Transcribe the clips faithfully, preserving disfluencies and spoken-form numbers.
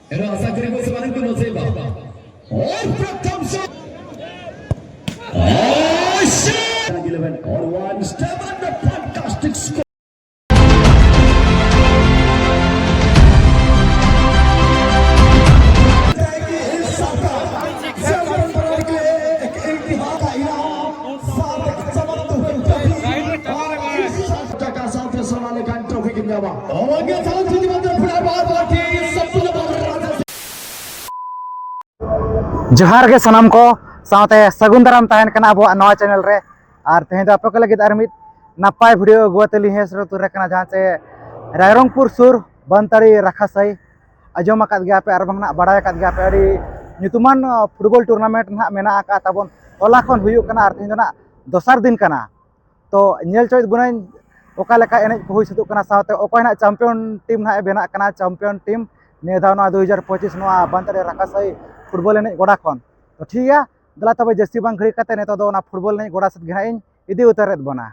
Era asa kiri ko sebarin ko no seba. Or pratham shot. Oh shit! Eleven or one step and a fantastic score. ᱡᱚᱦᱟᱨ ᱜᱮ ᱥᱟᱱᱟᱢ ᱠᱚ, ᱥᱟᱶᱛᱮ ᱥᱟᱹᱜᱩᱱ ᱫᱟᱨᱟᱢ ᱛᱟᱦᱮᱱ ᱠᱟᱱᱟ ᱟᱵᱚᱣᱟᱜ ᱱᱚᱣᱟ ᱪᱮᱱᱮᱞ ᱨᱮ᱾ ᱟᱨ ᱛᱮᱦᱮᱧ ᱫᱚ ᱟᱯᱮ ᱠᱚ ᱞᱟᱹᱜᱤᱫ ᱟᱨ ᱢᱤᱫ ᱱᱟᱯᱟᱭ ᱵᱷᱤᱰᱤᱭᱳ ᱟᱹᱜᱩ ᱠᱟᱛᱮ ᱞᱤᱧ ᱦᱮᱡ ᱥᱮᱴᱮᱨ ᱩᱛᱟᱹᱨ ᱟᱠᱟᱱᱟ, ᱡᱟᱦᱟᱸ ᱪᱮ ᱨᱟᱭᱨᱚᱝᱯᱩᱨ ᱥᱩᱨ ᱵᱟᱱᱛᱟᱲᱤ ᱨᱟᱠᱷᱟᱥᱟᱹᱭ᱾ ᱟᱸᱡᱚᱢ ᱟᱠᱟᱫ ᱜᱮᱭᱟ ᱯᱮ ᱟᱨ ᱵᱟᱝ ᱱᱟᱜ ᱵᱟᱲᱟᱭ ᱟᱠᱟᱫ ᱜᱮᱭᱟ ᱯᱮ, ᱟᱹᱰᱤ ᱧᱩᱛᱩᱢᱟᱱ, ᱟᱸ, ᱯᱷᱩᱴᱵᱚᱞ ᱴᱩᱨᱱᱟᱢᱮᱱᱴ ᱱᱟᱦᱟᱜ ᱢᱮᱱᱟᱜ ᱟᱠᱟᱫ ᱛᱟᱵᱚᱱ᱾ ᱦᱚᱞᱟ ᱠᱷᱚᱱ ᱦᱩᱭᱩᱜ ᱠᱟᱱᱟ ᱟᱨ ᱛᱮᱦᱮᱧ ᱫᱚ ᱱᱟᱜ ᱫᱚᱥᱟᱨ ᱫᱤᱱ ᱠᱟᱱᱟ᱾ ᱛᱚ ᱧᱮᱞ ᱪᱚᱭᱮᱫ ᱵᱚᱱᱟᱹᱧ ᱚᱠᱟ ᱞᱮᱠᱟ ᱮᱱᱮᱡ ᱠᱚ ᱦᱩᱭ ᱥᱟᱹᱛᱚᱜ ᱠᱟᱱᱟ, ᱥᱟᱶᱛᱮ ᱚᱠᱚᱭ ᱱᱟᱜ ᱪᱟᱢᱯᱤᱭᱚᱱ ᱴᱤᱢ ᱱᱟᱜ ᱮ ᱵᱮᱱᱟᱜ ᱠᱟᱱᱟ, ᱪᱟᱢᱯᱤᱭᱚᱱ ᱴᱤᱢ ᱱᱤᱭᱟᱹ ᱫᱷᱟᱣ ᱱᱚᱣᱟ ᱫᱩ ᱦᱟᱡᱟᱨ ᱯᱚᱸᱪᱤᱥ ᱱᱚᱣᱟ ᱵᱟᱱᱛᱟᱲᱤ ᱨᱟᱠᱷᱟᱥᱟᱹᱭ ᱯᱷᱩᱴᱵᱚᱞ ᱮᱱᱮᱡ ᱜᱚᱰᱟ ᱠᱷᱚᱱ᱾ ᱛᱚ ᱴᱷᱤᱠ ᱜᱮᱭᱟ, ᱫᱮᱞᱟ ᱛᱚᱵᱮ ᱡᱟᱹᱥᱛᱤ ᱵᱟᱝ ᱜᱷᱟᱹᱲᱤ ᱠᱟᱛᱮ ᱱᱤᱛᱚᱜ ᱫᱚ ᱚᱱᱟ ᱯᱷᱩᱴᱵᱚᱞ ᱮᱱᱮᱡ ᱜᱚᱰᱟ ᱥᱮᱫ ᱜᱮ ᱱᱟᱜ ᱤᱧ ᱤᱫᱤ ᱩᱛᱟᱹᱨᱮᱫ ᱵᱚᱱᱟ᱾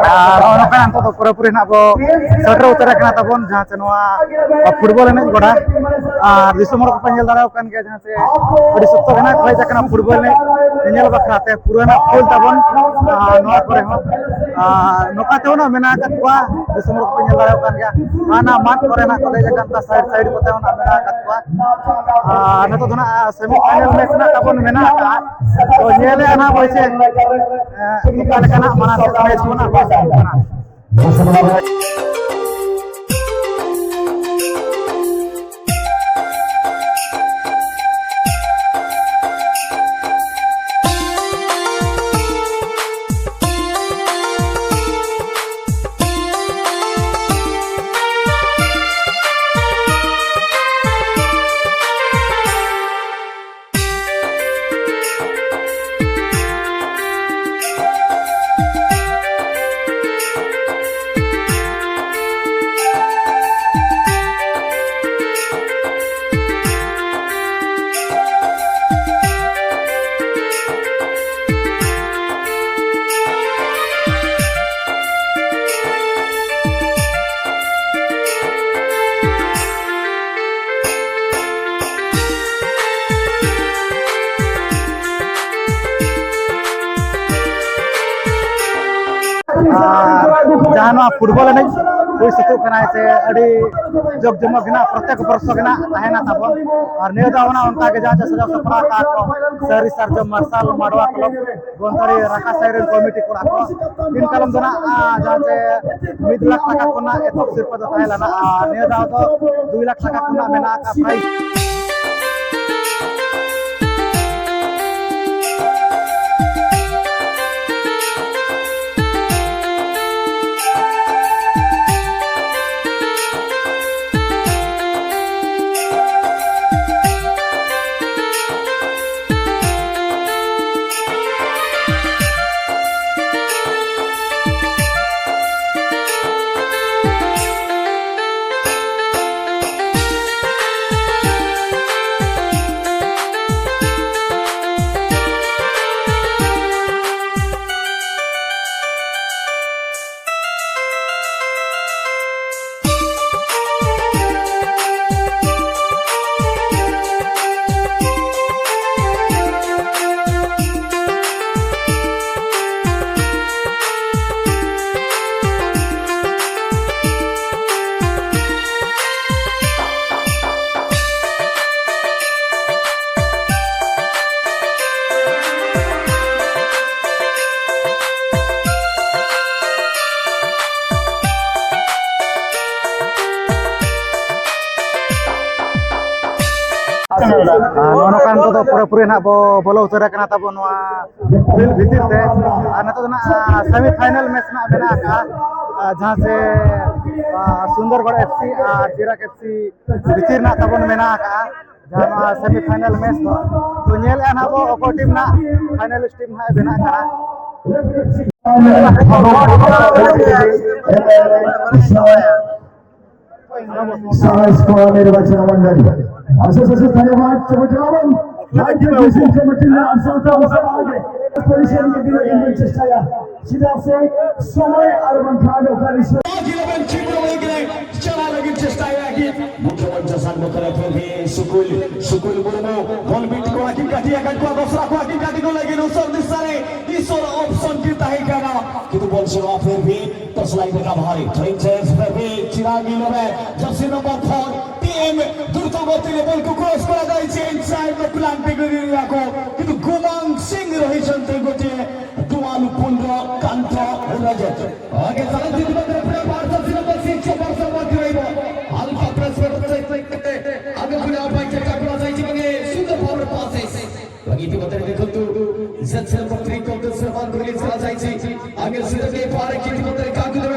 ᱟᱨ ᱱᱚᱜᱼᱚ ᱱᱚᱝᱠᱟ ᱱᱤᱛᱚᱜ ᱫᱚ ᱯᱩᱨᱟᱹᱯᱩᱨᱤ ᱱᱟᱜ ᱵᱚ ᱥᱮᱴᱮᱨ ᱩᱛᱟᱹᱨ ᱟᱠᱟᱱᱟ ᱛᱟᱵᱚᱱ, ᱡᱟᱦᱟᱸ ᱪᱮ ᱱᱚᱣᱟ ᱯᱷᱩᱴᱵᱚᱞ ᱮᱱᱮᱡ ᱜᱚᱰᱟ᱾ ᱟᱨ ᱫᱤᱥᱚᱢ ᱦᱚᱲ ᱠᱚᱯᱮ ᱧᱮᱞ ᱫᱟᱲᱮᱭᱟᱠᱚ ᱠᱟᱱ ᱜᱮᱭᱟ, ᱡᱟᱦᱟᱸ ᱪᱮ ᱟᱹᱰᱤ ᱥᱚᱠᱛᱚ ᱜᱮ ᱱᱟᱜ ᱠᱚ ᱦᱮᱡ ᱟᱠᱟᱱᱟ ᱯᱷᱩᱴᱵᱚᱞ ᱮᱱᱮᱡ ᱧᱮᱧᱮᱞ ᱵᱟᱠᱷᱨᱟ ᱛᱮ᱾ ᱯᱩᱨᱟᱹ ᱱᱟᱜ ᱯᱷᱩᱞ ᱛᱟᱵᱚᱱ, ᱟᱨ ᱱᱚᱣᱟ ᱠᱚᱨᱮ ᱦᱚᱸ, ᱟᱨ ᱱᱚᱝᱠᱟ ᱛᱮᱦᱚᱸ ᱱᱟᱜ ᱢᱮᱱᱟᱜ ᱟᱠᱟᱫ ᱠᱚᱣᱟ ᱫᱤᱥᱚᱢ ᱦᱚᱲ ᱠᱚᱯᱮ ᱧᱮᱞ ᱫᱟᱲᱮᱭᱟᱠᱚ ᱠᱟᱱ ᱜᱮᱭᱟ᱾ ᱦᱟᱱᱟ ᱢᱟᱴᱷ ᱠᱚᱨᱮ ᱱᱟᱜ ᱠᱚ ᱫᱮᱡ ᱟᱠᱟᱱ, ᱥᱟᱭᱤᱰ ᱥᱟᱭᱤᱰ ᱠᱚᱛᱮ ᱦᱚᱸ ᱱᱟᱜ ᱢᱮᱱᱟᱜ ᱟᱠᱟᱫ ᱠᱚᱣᱟ᱾ ᱟᱨ ᱱᱤᱛᱚᱜ ᱫᱚ ᱱᱟᱜ ᱥᱮᱢᱤ ᱯᱷᱟᱭᱱᱟᱞ ᱢᱮᱪ ᱨᱮᱱᱟᱜ ᱛᱟᱵᱚᱱ ᱢᱮᱱᱟᱜ ᱟᱠᱟᱫᱼᱟ᱾ ᱛᱚ ᱧᱮᱞᱮᱫᱼᱟ ᱱᱟᱜ ᱵᱚᱭᱥᱮ, ᱮᱸ, ᱚᱠᱟ ᱞᱮᱠᱟᱱᱟᱜ ᱢᱟᱲᱟᱝ ᱥᱮᱫ ᱢᱮᱪ ᱠᱚ ᱱᱟᱜ ᱦᱩᱭ ᱥᱟᱹᱛ ᱠᱟᱱᱟ᱾ ᱟᱨ ᱡᱟᱦᱟᱸ ᱱᱚᱣᱟ ᱯᱷᱩᱴᱵᱚᱞ ᱮᱱᱮᱡ ᱦᱩᱭ ᱥᱟᱹᱛᱚᱜ ᱠᱟᱱᱟ, ᱥᱮ ᱟᱹᱰᱤ ᱡᱚᱠ ᱡᱚᱢᱚᱠ ᱜᱮ ᱱᱟᱜ ᱯᱨᱚᱛᱮᱠ ᱵᱚᱨᱥᱚ ᱜᱮ ᱱᱟᱜ ᱛᱟᱦᱮᱱᱟ ᱛᱟᱵᱚᱱ᱾ ᱟᱨ ᱱᱤᱭᱟᱹ ᱫᱷᱟᱣ ᱚᱱᱟ ᱚᱱᱠᱟ ᱜᱮ ᱡᱟᱦᱟᱸ ᱪᱮ ᱥᱟᱡᱟᱣ ᱥᱟᱯᱲᱟᱣ ᱟᱠᱟᱫ ᱠᱚ ᱥᱟᱹᱨᱤ ᱥᱟᱨᱡᱚᱢ ᱢᱟᱨᱥᱟᱞ ᱢᱟᱰᱣᱟ ᱠᱞᱚᱵᱽ ᱵᱚᱱᱛᱟᱲᱤ ᱨᱟᱠᱟ ᱥᱟᱭ ᱨᱮᱱ ᱠᱚᱢᱤᱴᱤ ᱠᱚᱲᱟ ᱠᱚ᱾ ᱫᱤᱱ ᱠᱟᱞᱚᱢ ᱫᱚ ᱱᱟᱜ, ᱟᱨ ᱡᱟᱦᱟᱸ ᱪᱮ ᱢᱤᱫ ᱞᱟᱠᱷ ᱴᱟᱠᱟ ᱠᱷᱚᱱᱟᱜ ᱮᱛᱚᱦᱚᱵ ᱥᱤᱨᱯᱟᱹ ᱫᱚ ᱛᱟᱦᱮᱸ ᱞᱮᱱᱟ, ᱟᱨ ᱱᱤᱭᱟᱹ ᱫᱷᱟᱣ ᱫᱚ ᱫᱩᱭ ᱞᱟᱠᱷ ᱴᱟᱠᱟ ᱠᱷᱚᱱᱟᱜ ᱢᱮᱱᱟᱜ ᱟᱠᱟᱫ ᱯᱨᱟᱭᱤᱡᱽ᱾ ᱟᱨ ᱱᱚᱜᱼᱚ ᱱᱚᱝᱠᱟᱱ ᱠᱚᱫᱚ ᱯᱩᱨᱟᱹᱯᱩᱨᱤ ᱱᱟᱦᱟᱜ ᱵᱚ ᱵᱚᱞᱚ ᱩᱛᱟᱹᱨ ᱟᱠᱟᱱᱟ ᱛᱟᱵᱚ ᱱᱚᱣᱟ ᱯᱷᱤᱞᱰ ᱵᱷᱤᱛᱤᱨ ᱛᱮ᱾ ᱟᱨ ᱱᱤᱛᱚᱜ ᱫᱚ ᱱᱟᱦᱟᱜ ᱥᱮᱢᱤ ᱯᱷᱟᱭᱱᱟᱞ ᱢᱮᱪ ᱱᱟᱦᱟᱜ ᱢᱮᱱᱟᱜ ᱟᱠᱟᱫᱼᱟ, ᱟᱨ ᱡᱟᱦᱟᱸ ᱥᱮ, ᱟᱨ, ᱥᱩᱱᱫᱚᱨᱜᱚᱲ ᱮᱯᱷ ᱥᱤ ᱟᱨ ᱪᱤᱨᱟᱠ ᱮᱯᱷ ᱥᱤ ᱵᱷᱤᱛᱤᱨ ᱱᱟᱦᱟᱜ ᱛᱟᱵᱚᱱ ᱢᱮᱱᱟᱜ ᱟᱠᱟᱫᱼᱟ, ᱡᱟᱦᱟᱸ ᱱᱚᱣᱟ ᱥᱮᱢᱤ ᱯᱷᱟᱭᱱᱟᱞ ᱢᱮᱪ ᱫᱚ᱾ ᱛᱚ, ᱧᱮᱞᱮᱫᱼᱟ ᱱᱟᱦᱟᱜ ᱵᱚ ᱚᱠᱚᱭ ᱴᱤᱢ ᱱᱟᱦᱟᱜ ᱯᱷᱟᱭᱱᱟᱞᱤᱥᱴ ᱴᱤᱢ ᱱᱟᱦᱟᱜ ᱮ ᱵᱮᱱᱟᱜ ᱠᱟᱱᱟ᱾ ᱥᱟᱬᱮᱥ ᱠᱚᱲᱟ ᱱᱤᱨᱵᱟᱪᱚᱱ ᱢᱚᱱᱰᱚᱞ, ᱟᱥᱮᱥ ᱟᱥᱮᱥ ᱫᱷᱚᱱᱭᱚᱵᱟᱫ ᱪᱚᱵᱚᱡ ᱨᱟᱵᱚᱱ᱾ ᱨᱟᱡᱽᱭᱚ ᱵᱤᱥᱤ ᱠᱚᱢᱤᱴᱤ ᱨᱮᱱᱟᱜ ᱟᱥᱚᱞ ᱛᱮ ᱟᱵᱚ ᱥᱟᱱᱟᱢ ᱜᱮ ᱯᱚᱨᱤᱥᱚᱫ ᱜᱮ ᱫᱤᱱ ᱨᱮ ᱵᱚᱱ ᱪᱮᱥᱴᱟᱭᱟ, ᱪᱮᱫᱟᱜ ᱥᱮ ᱥᱚᱢᱚᱭ ᱟᱨ ᱵᱟᱝᱠᱷᱟᱱ ᱚᱠᱟ ᱨᱮ ᱥᱚᱢᱚᱭ ᱜᱮ ᱵᱟᱵᱚᱱ ᱪᱮᱫ ᱦᱚᱸ ᱵᱟᱝ ᱠᱟᱱᱟ, ᱪᱟᱞᱟᱜ ᱞᱟᱹᱜᱤᱫ ᱪᱮᱥᱴᱟᱭᱟ ᱟᱹᱠᱤᱱ᱾ ᱢᱩᱠᱷᱭᱚᱢᱚᱱᱛᱨᱤ ᱥᱟᱱ ᱵᱚᱠᱷᱨᱟ ᱯᱨᱚᱵᱷᱤ ᱥᱩᱠᱩᱞ, ᱥᱩᱠᱩᱞ ᱢᱩᱨᱢᱩ, ᱵᱚᱞ ᱢᱤᱫ ᱠᱚᱲᱟ ᱠᱤᱱ ᱠᱟᱹᱴᱤ ᱟᱠᱟᱫ ᱠᱚᱣᱟ, ᱫᱚᱥᱨᱟ ᱠᱚᱲᱟ ᱠᱤᱱ ᱠᱟᱹᱴᱤ ᱠᱚ ᱞᱟᱹᱜᱤᱫ ᱩᱥᱚᱨ ᱫᱤᱥᱟᱹ ᱨᱮ ᱤᱥᱚᱨ ᱚᱯᱥᱚᱱ ᱠᱤᱱ ᱛᱟᱦᱮᱸ ᱠᱟᱱᱟ, ᱠᱤᱱᱛᱩ ᱵᱚᱞ ᱥᱮᱵᱟ ᱯᱷᱤᱨ ᱵᱷᱤ ᱴᱚᱥ ᱞᱟᱭᱤᱱ ᱨᱮ ᱠᱟᱵᱷᱟᱨᱤ, ᱴᱨᱮᱱ ᱪᱮᱥ ᱯᱷᱤᱨ ᱵᱷᱤ ᱪᱤᱨᱟᱜ ᱜᱤᱞᱚ ᱨᱮ ᱡᱟᱨᱥᱤ ᱱᱚᱢᱵᱚᱨ ᱯᱷᱳᱨ ᱴᱤᱢ ᱫᱩᱨᱛᱚ ᱜᱚᱛᱤ ᱨᱮ ᱵᱚᱞ ᱠᱚ ᱠᱨᱚᱥ ᱠᱚᱨᱟᱣ ᱫᱟ, ᱤᱱᱥᱟᱭᱤᱰ ᱫᱚ ᱯᱞᱟᱱᱴᱤᱝ ᱨᱮ ᱟᱠᱚ, ᱠᱤᱱᱛᱩ ᱜᱩᱢᱟᱝ ᱥᱤᱝ ᱨᱚᱦᱤ ᱪᱚᱱᱫᱨᱚ ᱜᱚᱛᱤ ᱫᱩᱣᱟᱞ ᱯᱩᱱᱨᱚ ᱠᱟᱱᱛᱚ ᱨᱚᱡᱚᱛ᱾ ᱟᱜᱮ ᱥᱟᱞᱟ ᱡᱤᱛ ᱵᱟᱫᱨᱮ ᱯᱨᱮ ᱵᱟᱨ ᱥᱟᱥᱤ ᱱᱚᱢᱵᱚᱨ ᱥᱤᱠᱥ ᱪᱚᱯᱟᱨ ᱥᱚᱢᱵᱚᱨ ᱠᱤ ᱨᱚᱦᱤᱵᱚ᱾ ᱟᱞᱯᱷᱟ ᱯᱨᱮᱥ ᱯᱨᱮᱥ ᱟᱜᱮ ᱠᱩᱞᱟ ᱯᱟᱸᱪ ᱪᱟᱠᱟ ᱠᱩᱞᱟ ᱥᱟᱭᱪᱤ ᱵᱟᱝᱮ ᱥᱩᱫᱷᱟ ᱯᱟᱣᱟᱨ ᱯᱟᱥᱮᱥ᱾ ᱵᱟᱝ ᱤᱛᱤ ᱵᱟᱛᱨᱮ ᱫᱮᱠᱷᱚᱱᱛᱩ, ᱡᱮᱛᱥᱮᱨ ᱯᱚᱛᱨᱤ ᱠᱚᱢᱛᱮ ᱥᱮᱨᱢᱟᱱ ᱠᱚ ᱨᱤᱞᱤᱡᱽ ᱠᱟᱫᱟ ᱥᱟᱭᱪᱤ᱾ ᱟᱜᱮ ᱥᱤᱫᱷᱟᱹ ᱜᱮ ᱯᱟᱨᱮ ᱠᱤᱛᱤ ᱵᱟᱛᱨᱮ ᱠᱟᱜᱩ ᱫᱚ᱾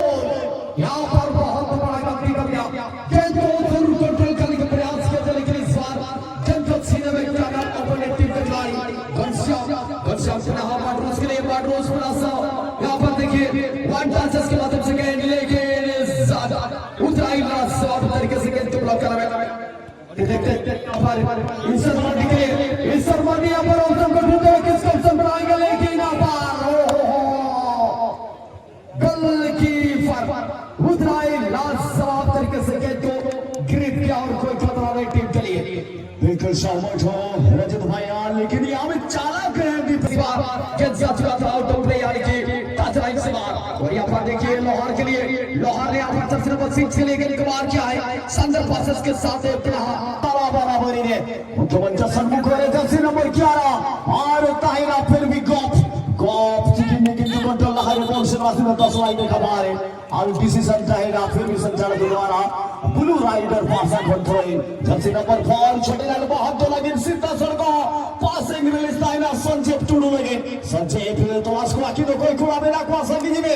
यहाँ पर बहुत बड़ा गलती कर दिया। गेंद को जरूर कंट्रोल करने का प्रयास किया था, लेकिन इस बार गेंद को छीनने में कामयाब अपोनेंट टीम का खिलाड़ी घनश्याम। घनश्याम से यहाँ मार्ट्रोस के लिए, मार्ट्रोस बड़ा सा। यहाँ पर देखिए, वन टचेस के माध्यम से गेंद लेके ज्यादा उतराई लाजवाब तरीके से गेंद को ब्लॉक करा। देखते हैं, यहाँ पर ईश्वर मांडी के लिए, ईश्वर मांडी यहाँ पर अवसर को ढूंढते हुए किसको अवसर बनाएंगे, लेकिन यहाँ पर, ओहो, गोलकीपर उतराई लाजवाब तरीके से गेंद को ग्रिप किया और कोई खतरा नहीं टीम के लिए। बिल्कुल सहमत हो रजत भाई यार, लेकिन यहाँ में चालक है भी इस बार गेंद जा चुका था आउट ऑफ प्ले, यानी कि टच लाइन से बाहर। और यहाँ पर देखिए लोहार के लिए, लोहार ने यहाँ पर जर्सी नंबर सिक्स के लिए गेंद को बाहर किया है। शानदार पासेस के साथ अपना ताला बराबरी ने मुख्यमंत्री सन्मुख हो रहे जर्सी नंबर ग्यारह और ताहिरा फिर भी गॉप, गॉप चिकिन ने गेंद को कंट्रोल लगा है, बॉल से रास्ते में दस लाइन देखा बाहर है। और डिसीजन रहेगा फिर भी संचालक द्वारा ब्लू राइडर पासा कंट्रोल जर्सी नंबर फोर छोटे लाल बहुत दो लगे सीधा सड़को पासिंग रिलीज लाइना संजीव टुडू लगे संजीव फिर तो लास्ट को आखिर कोई कुड़ा बेला को आसा कीजिए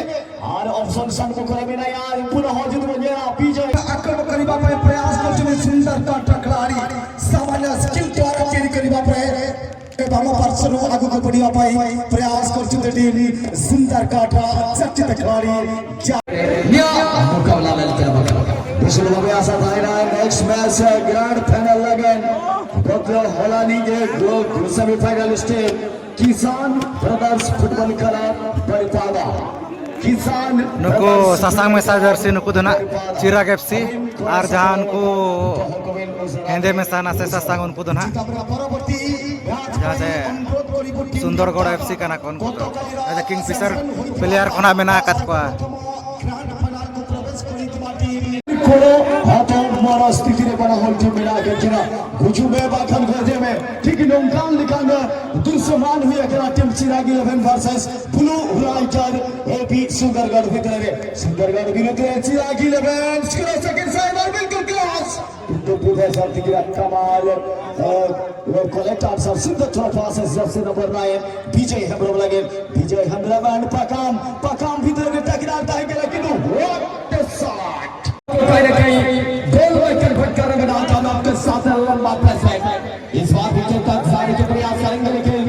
और ऑप्शन सन को करे बिना यार पूरा हो जित बजेरा पीछे आक्रमण करने का प्रयास करते हुए सुंदर का टकरारी सामान्य स्किल द्वारा चेरी करने का प्रयास बामा पार्श्व आगु को बढ़िया पाई प्रयास करते टीम सुंदर काटा चर्चित खिलाड़ी जा- ᱱᱤᱭᱟᱹ ᱢᱩᱠᱟᱵᱞᱟ ᱞᱟᱹᱜᱤᱫ ᱛᱮ ᱵᱟᱠᱷᱨᱟ᱾ ᱵᱤᱥᱱᱩ ᱵᱟᱵᱩ ᱟᱥᱟ ᱛᱟᱦᱮᱱᱟ ᱱᱮᱠᱥᱴ ᱢᱮᱪ ᱜᱨᱟᱱᱰ ᱯᱷᱟᱭᱱᱟᱞ ᱞᱟᱹᱜᱤᱫ ᱵᱚᱫᱞᱚ ᱦᱚᱞᱟᱱᱤ ᱜᱮ ᱜᱨᱩᱯ ᱥᱮᱢᱤᱯᱷᱟᱭᱱᱟᱞ ᱥᱴᱮᱡ ᱠᱤᱥᱟᱱ ᱵᱨᱟᱫᱟᱨᱥ ᱯᱷᱩᱴᱵᱚᱞ ᱠᱞᱟᱵ ᱵᱟᱨᱤᱯᱟᱫᱟ᱾ ᱱᱩᱠᱩ ᱥᱟᱥᱟᱝ ᱢᱮᱥᱟ ᱡᱟᱨᱥᱤ, ᱱᱩᱠᱩ ᱫᱚ ᱱᱟᱜ ᱪᱤᱨᱟᱜᱽ ᱮᱯᱷ ᱥᱤ, ᱟᱨ ᱡᱟᱦᱟᱸ ᱩᱱᱠᱩ ᱦᱮᱸᱫᱮ ᱢᱮᱥᱟ ᱱᱟᱥᱮ ᱥᱟᱥᱟᱝ, ᱩᱱᱠᱩ ᱫᱚ ᱱᱟᱜ ᱡᱟᱦᱟᱸ ᱥᱮ ᱥᱩᱱᱫᱚᱨᱜᱚᱲ ᱮᱯᱷ ᱥᱤ ᱠᱟᱱᱟ ᱠᱚ ᱩᱱᱠᱩ ᱫᱚ᱾ ᱟᱪᱪᱷᱟ, ᱠᱤᱝ ᱯᱷᱤᱥᱟᱨ ᱯᱞᱮᱭᱟᱨ ᱠᱷᱚᱱᱟᱜ ᱢᱮᱱᱟᱜ ᱟᱠᱟᱫ ᱠᱚᱣᱟ᱾ ᱠᱚᱲᱚ ᱦᱚᱛᱚ ᱢᱟᱨᱟ ᱥᱛᱷᱤᱛᱤ ᱨᱮ ᱵᱟᱱᱟ ᱦᱚᱲ ᱴᱤᱢ ᱢᱮᱱᱟᱜ ᱟᱠᱟᱫ ᱠᱤᱱᱟ᱾ ᱜᱩᱡᱩᱜ ᱢᱮ ᱵᱟᱠᱷᱟᱱ ᱜᱚᱡᱮ ᱢᱮ, ᱴᱷᱤᱠ ᱱᱚᱝᱠᱟᱱ ᱞᱮᱠᱟᱱ ᱫᱩᱥᱢᱟᱱ ᱦᱩᱭ ᱟᱠᱟᱱᱟ team Chirag eleven versus blue rider ᱮ ᱯᱤ ᱥᱩᱱᱫᱚᱨᱜᱚᱲ ᱵᱷᱤᱛᱨᱤ ᱨᱮ᱾ ᱥᱩᱱᱫᱚᱨᱜᱚᱲ ᱵᱤᱨᱩᱫᱷ ᱨᱮ Chirag eleven score second side ᱟᱨ ᱵᱤᱞᱠᱩᱞ ᱠᱞᱟᱥ ᱠᱤᱱᱛᱩ ᱯᱩᱨᱟᱹ ᱥᱟᱨᱛᱤ ᱠᱤᱨᱟ ᱠᱟᱢᱟᱞ ᱠᱚᱞᱮᱠᱴ ᱟᱨ ᱥᱟᱨ ᱥᱤᱫᱷᱟ ᱪᱷᱚᱲᱟ pass jersey number nine Bijoy Hembrom ᱞᱟᱹᱜᱤᱫ᱾ ᱵᱤᱡᱚᱭ ᱦᱮᱢᱵᱨᱚᱢ and ᱯᱟᱠᱟᱢ, ᱯᱟᱠᱟᱢ ᱵᱷᱤᱛᱨᱤ ᱨᱮ ᱴᱟᱠᱨᱟᱣ ᱛᱟᱦᱮᱸ ᱠᱟᱱᱟ, ᱠᱤᱱᱛᱩ what a shot! ᱯᱟᱭᱨᱟ ᱠᱟᱹᱭ ᱜᱳᱞ ᱨᱮ ᱠᱚᱱᱵᱷᱟᱨᱴ ᱠᱟᱨ ᱢᱮᱱᱟᱜ ᱠᱟᱫᱟ ᱟᱯᱠᱮ ᱥᱟᱛᱷ ᱞᱟᱢᱵᱟ ᱯᱮᱥ ᱦᱮ. ᱤᱥ ᱵᱟᱨ ᱵᱷᱤ ᱪᱮᱛᱟᱱ ᱥᱟᱨᱤ ᱠᱮ ᱯᱨᱭᱟᱥ ᱠᱟᱨᱮᱸᱜᱮ ᱞᱮᱠᱤᱱ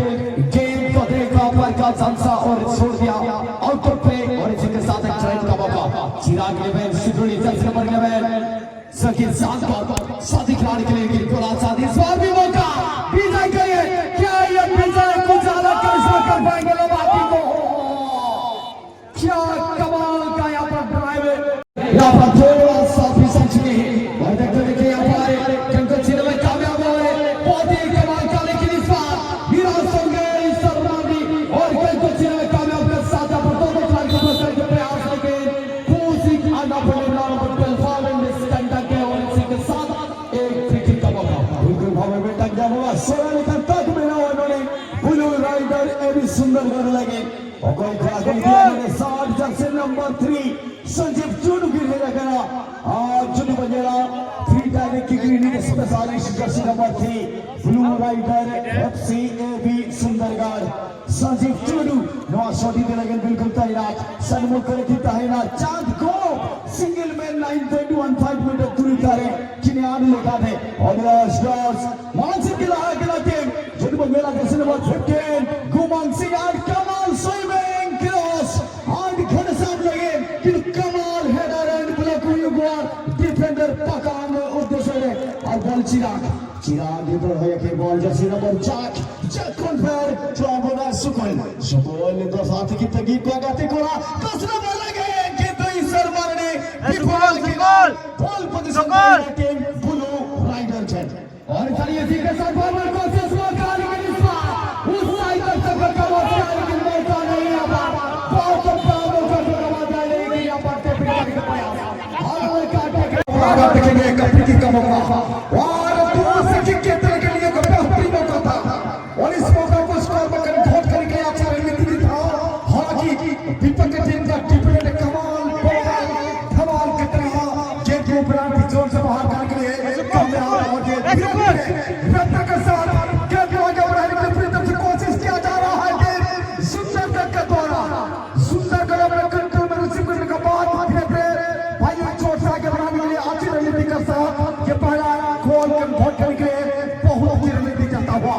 ᱜᱮᱸᱫ ᱠᱚ ᱫᱮᱠᱷᱟ ᱯᱟᱨᱠᱟ ᱥᱟᱱᱥᱟ ᱚᱨ ᱪᱷᱳᱲ ᱫᱤᱭᱟ ᱟᱣᱩᱴ ᱯᱞᱮ ᱚᱨ ᱤᱥᱤ ᱠᱮ ᱥᱟᱛᱷ ᱮᱠ ᱴ्राई का मौका Chirag eleven security jersey number eleven सखी साथ साथी खिलाड़ी के लिए बिल्कुल आजाद इस बार भी मौका विजय के लिए क्या ये विजय कुछ अलग करिश्मा कर पाएंगे लंबाती को क्या कमाल का यहाँ पर ड्राइव है यहाँ पर थोड़ा सा फिसल चुके हैं और देखते देखते यहाँ पर कंकन सिन्हा कामयाब हो रहे बहुत ही कमाल का लेकिन इस बार निराश हो गए इस शर्मा भी और कंकन सिन्हा कामयाब का साथ यहाँ पर दोनों खिलाड़ी को बचने के प्रयास लेकिन Forcing an opponent now, but well found in this conduct है और इसी के साथ एक फ्री किक का मौका। बिल्कुल भावे में टक जाएगा सोलह निकल तक मेरा उन्होंने ब्लू राइडर एबी सुंदर कर लगे और कोई खड़ा कर दिया मैंने साठ jersey number three Sanjeev Tudu की भेजा करा आज जुटी बजेरा free direct kick reading specialist jersey number three blue rider FC एबी सुंदरगढ़ संजीव टुडू नवा शॉटी दे लगे बिल्कुल तैनात सन्मुख करे की तहना चांद को सिंगल मैन nine point one five metre दूरी तारे किने आने लगा थे और स्टार्स मानसिक की लहा के लाते जुटी बजेरा jersey number fifteen Gumang Singh and Kamal swimming cross and Ghanshyam लगे कि कमाल हेडर एंड ब्लॉक हुई गुआर डिफेंडर पकाम उद्देश्य और बॉल चिराग चिराग इधर है कि बॉल जर्सी नंबर चार चक्कन पर ट्रांगोना सुकुल सुकुल तो साथ की तगी पे गाते कोड़ा दस नंबर लगे कि तो इस सरवर ने विफल की गोल पोजीशन टीम ब्लू राइडर छे और चलिए इसी के साथ बॉल कोशिश वो कार के इस बार उस और दूर से किक के लिए एक बेहतरीन मौका था। और इस मौका को स्कोर में कन्वर्ट करने के लिए अच्छा रणनीति भी था। हालांकि विपक्ष की टीम का डिफेंड कमाल, बवाल, धमाल की तरह गेंद को पेनल्टी जोन से बाहर करने के लिए कामयाब हो गए। धीरे-धीरे रफ्तार के साथ गेंद को आगे बढ़ाने के लिए पूरी तरह से कोशिश किया जा रहा है। गेंद सुंदर के द्वारा सुंदर कदम में कंट्रोल में रिसीव करने के बाद धीरे-धीरे भाई चोट से आगे बढ़ाने के लिए अच्छी रणनीति के साथ ये पहला गोल कन्वर्ट करने के लिए बहुत अच्छी रणनीति चलता हुआ।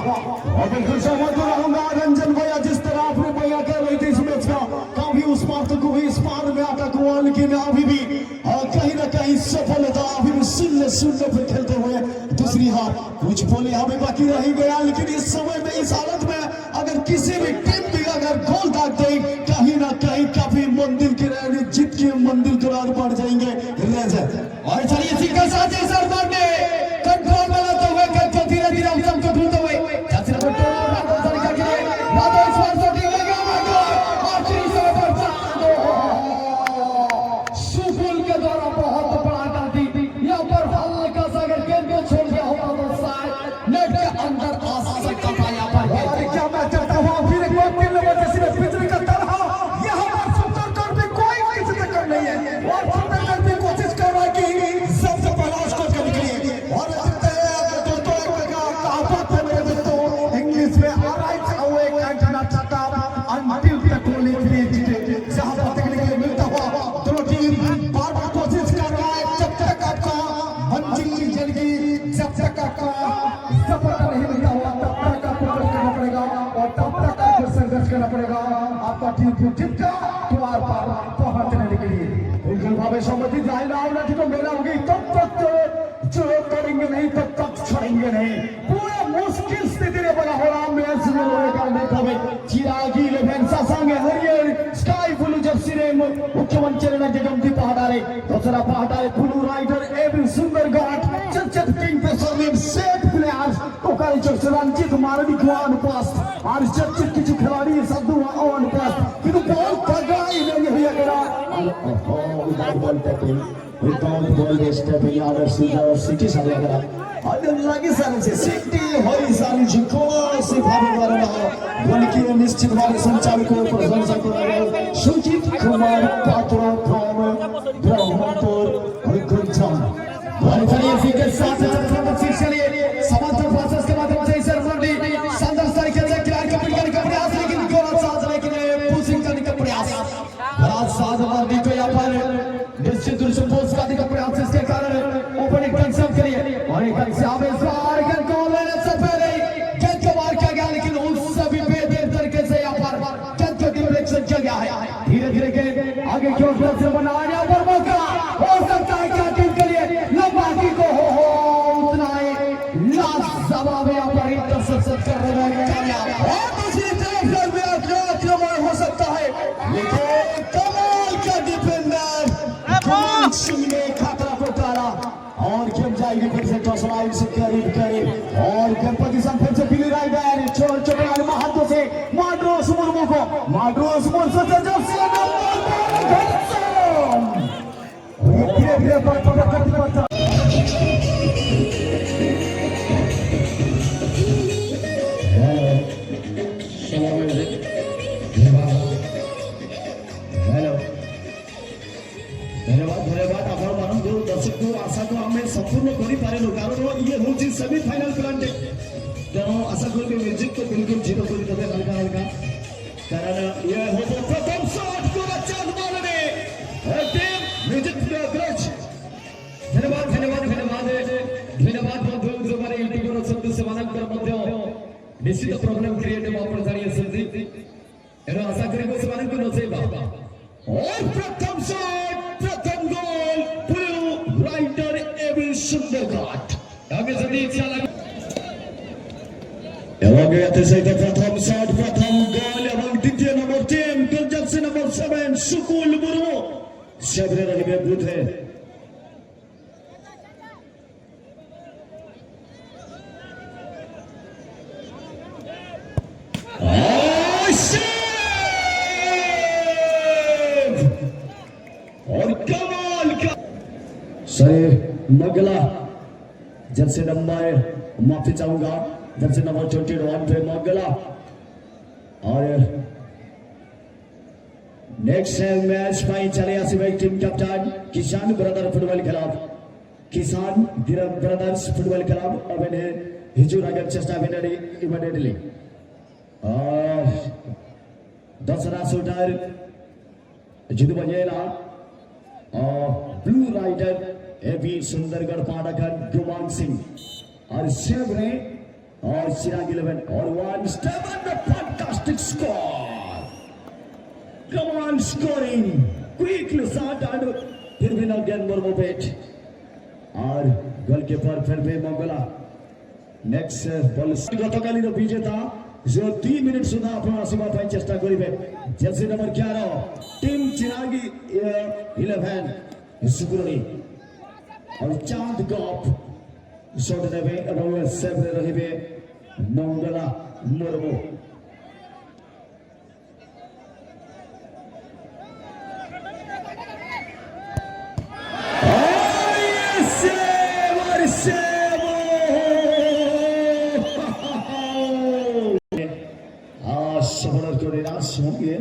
और बिल्कुल सहमत हो रहूंगा रंजन भैया, जिस तरह आपने भैया कह रही थी इस मैच का, काफी उस पार तक हुई, इस पार में अटक हुआ, लेकिन अभी भी, हाँ, कहीं ना कहीं सफलता अभी भी शून्य शून्य पर खेलते हुए दूसरी हार। कुछ पल यहाँ भी बाकी रह ही गया, लेकिन इस समय में, इस हालत में अगर किसी भी टीम भी अगर गोल दाग दे, कहीं ना कहीं काफी मंजिल की राह, जीत की मंजिल की ओर बढ़ जाएंगे। रह जाए। और चलिए, सीधा साथ इस बार ने कंट्रोल में लाते हुए, गेंद को धीरे-धीरे हम सबको ढूंढते हुए, जैसे नंबर दो पर राघव सर का गिरे, राघव इस बार शॉट ले गया, राघव, आखिरी समय पर चार दो। सुकुल के द्वारा बहुत बड़ा गलती। यहाँ पर हल्का सा अगर गेंद को छोड़ दिया होता तो शायद नेट के अंदर आ सकता था। यहाँ पर और क्या मैच चलता हुआ, फिर एक बार तीन नंबर जर्सी में पिछले का तरह यहाँ पर सुंदर कर भी कोई किसी से कम नहीं है। और सुंदर कर भी कोशिश कर रहा है कि सबसे पहला स्कोर करने के लिए। और देखते हैं दोस्तों, एक का कहावत है मेरे दोस्तों, इंग्लिश में, "Arise awake and not stop until the goal is reached।" जहाँ पर देखने के लिए मिलता हुआ दोनों टीम बार बार कोशिश कर रहा है, जब तक आपका मंजिल, यानी कि जब तक आपका सफलता नहीं मिलता हुआ, तब तक आपको कोशिश करना पड़ेगा और तब तक आपको संघर्ष करना पड़ेगा आपका टीम को जीत का द्वार पर पहुंचने के लिए। बिल्कुल भावे सम्मति जाहिर आवना ठीक मेरा होगी, तब तक जो करेंगे नहीं, तब तक छोड़ेंगे नहीं। पूरा मुश्किल स्थिति रे बड़ा हो रहा मैच में लोगों का देखा भाई। चिरागी इलेवन सासांगे हरियर स्काई ब्लू जर्सी रे मुख्यमंत्री ने जगमती पहाड़ा रे, दूसरा पहाड़ा रे ब्लू राइडर एबी सुंदर घाट, चर्चित किंग पेसर ने सेट प्लेयर्स ओकारे चर्चित रंजित मारडी को अनुपास और चर्चित কিছু खिलाड़ी साधु अनुपास। কিন্তু বল তাগাই नहीं हुआ करा। ओहो, उधर ball tapping. Without ball, they step in order, Sita City ᱥᱟᱵ ᱞᱟᱜᱟ᱾ ᱟᱹᱰᱤ ᱞᱟᱜᱮ ᱥᱟᱨᱤ ᱥᱮ ᱥᱤᱴᱤ ᱦᱚᱭ ᱥᱟᱨᱤ ᱡᱤᱠᱚ ᱥᱮ ᱵᱷᱟᱵᱮ ᱵᱟᱨᱚᱱᱟ᱾ ᱵᱚᱞᱠᱤ ᱱᱤᱥᱪᱤᱛ ᱵᱷᱟᱵᱮ ᱥᱚᱧᱪᱟᱞᱚᱠ ᱠᱚ ᱯᱨᱚᱥᱚᱝᱥᱟ ᱠᱚ ᱞᱟᱜᱟ᱾ ᱥᱩᱡᱤᱛ ᱠᱩᱢᱟᱨ ᱯᱟᱛᱨᱚ from ᱵᱨᱚᱦᱢᱯᱩᱨ ᱦᱩᱭᱠᱩᱱᱡᱟᱢ᱾ ᱵᱚᱞ ᱪᱟᱞᱤᱭᱮ ᱯᱷᱤᱨ ᱥᱮ ᱥᱟᱛ ᱪᱟᱞᱤᱭᱮ समांतर पासेस के माध्यम से इसे रन दी। शानदार तरीके से क्लियर करने का प्रयास, लेकिन गोला साथ, लेकिन पुशिंग करने का प्रयास। बड़ा साथ मारने को यहाँ पर निश्चित रूप से पोस्ट का अधिक प्रयास, इसके कारण ओपनिंग कंसर्न के लिए और एक अच्छा इस बार गेंद को लेने से पहले गेंद को मार किया गया, लेकिन उससे भी बेहतर तरीके से यहाँ पर गेंद को डिफ्लेक्शन किया गया है। धीरे धीरे गेंद आगे की ओर से बना, यहाँ पर मौका हो सकता है क्या टीम के लिए? लंबा किक हो, हो, हो, उतना ही लाजवाब यहाँ पर इंटरसेप्शन करने में कामयाब। और दूसरी तरफ रघुवीर का आक्रमण हो सकता है, लेकिन कमाल का डिफेंडर गुमान सिंह ने खतरा को टाला और गेंद जाएगी फिर से टॉस लाइन से करीब करीब। और गेंद पोजीशन फिर से बिली राइडर, छोड़ चुके हैं हाथों से मार्कोस मुर्मू को। मार्कोस मुर्मू से जर्सी नंबर बारह। और ये धीरे धीरे बढ़ता, बढ़ता, बढ़ता। हेलो। हेलो। धन्यवाद, धन्यवाद। आपण मानन जो दर्शक को आशा को हमें संपूर्ण करी पारे लो, कारण वो ये होची सेमीफाइनल प्लांट। तेणु आशा करी म्यूजिक तो बिल्कुल जीरो करी देबे हल्का हल्का। कारण ये हो तो प्रथम शॉट को रक्षा मारने। Team music plus. धन्यवाद, धन्यवाद, धन्यवाद। धन्यवाद बंधु, जो हमारे यूट्यूबर सदस्य मानक पर मध्य निश्चित प्रॉब्लम क्रिएट हुआ पर जानिए सर जी। एरो आशा करी को सवाल को नसेबा। और प्रथम शॉट, प्रथम गोल, ब्लू राइडर एबी सुंदरघाट। आगे से भी इच्छा लगा। এবং ইয়াতে সেই প্রথম শট, প্রথম গোল এবং দ্বিতীয় নম্বর টিম, গোল জার্সি নম্বর সেভেন, সুকুল মুর্মু। সেভরে রহিবে বুথে। और सेव! और कमाल का मंगला, जर्सी नंबर, माफी चाहूंगा, जर्सी नंबर ट्वेंटी वन पे मंगला। और नेक्स्ट मैच ପାଇଁ ଚାଲି ଆସିବେ टीम कैप्टन किसान ब्रदर फुटबॉल क्लब। किसान ब्रदर्स फुटबॉल क्लब। अब इन्हें हिजूर अगर चेष्टा इमिडिएटली। और दसरा शूटर जुदि बजेला, और blue rider AB Sundargarh पाडाकन Guman Singh, और सेव रे, और चिराग इलेवन, और वन स्टेप, फैंटास्टिक स्कोर। गुमान स्कोरिंग, क्विकली शॉट, और फिर भी नॉट गेट मोर मोमेंट। और गोलकीपर फिर भी मंगला। Next ball. ଗତକାଲିର ବିଜେତା, ଯେଉଁ ଦୁଇ ମିନିଟ୍ ସୁଦ୍ଧା ଆପଣ ଆସିବା ପାଇଁ ଚେଷ୍ଟା କରିବେ। ଜର୍ସି ନମ୍ବର ଏଗାର, टीम चिरागी इलेवन सुकुरणी। और चांद गप शॉट नेबे एवं सेव रे रहिबे मंगला मुर्मू। सफल तो निराश होंगे,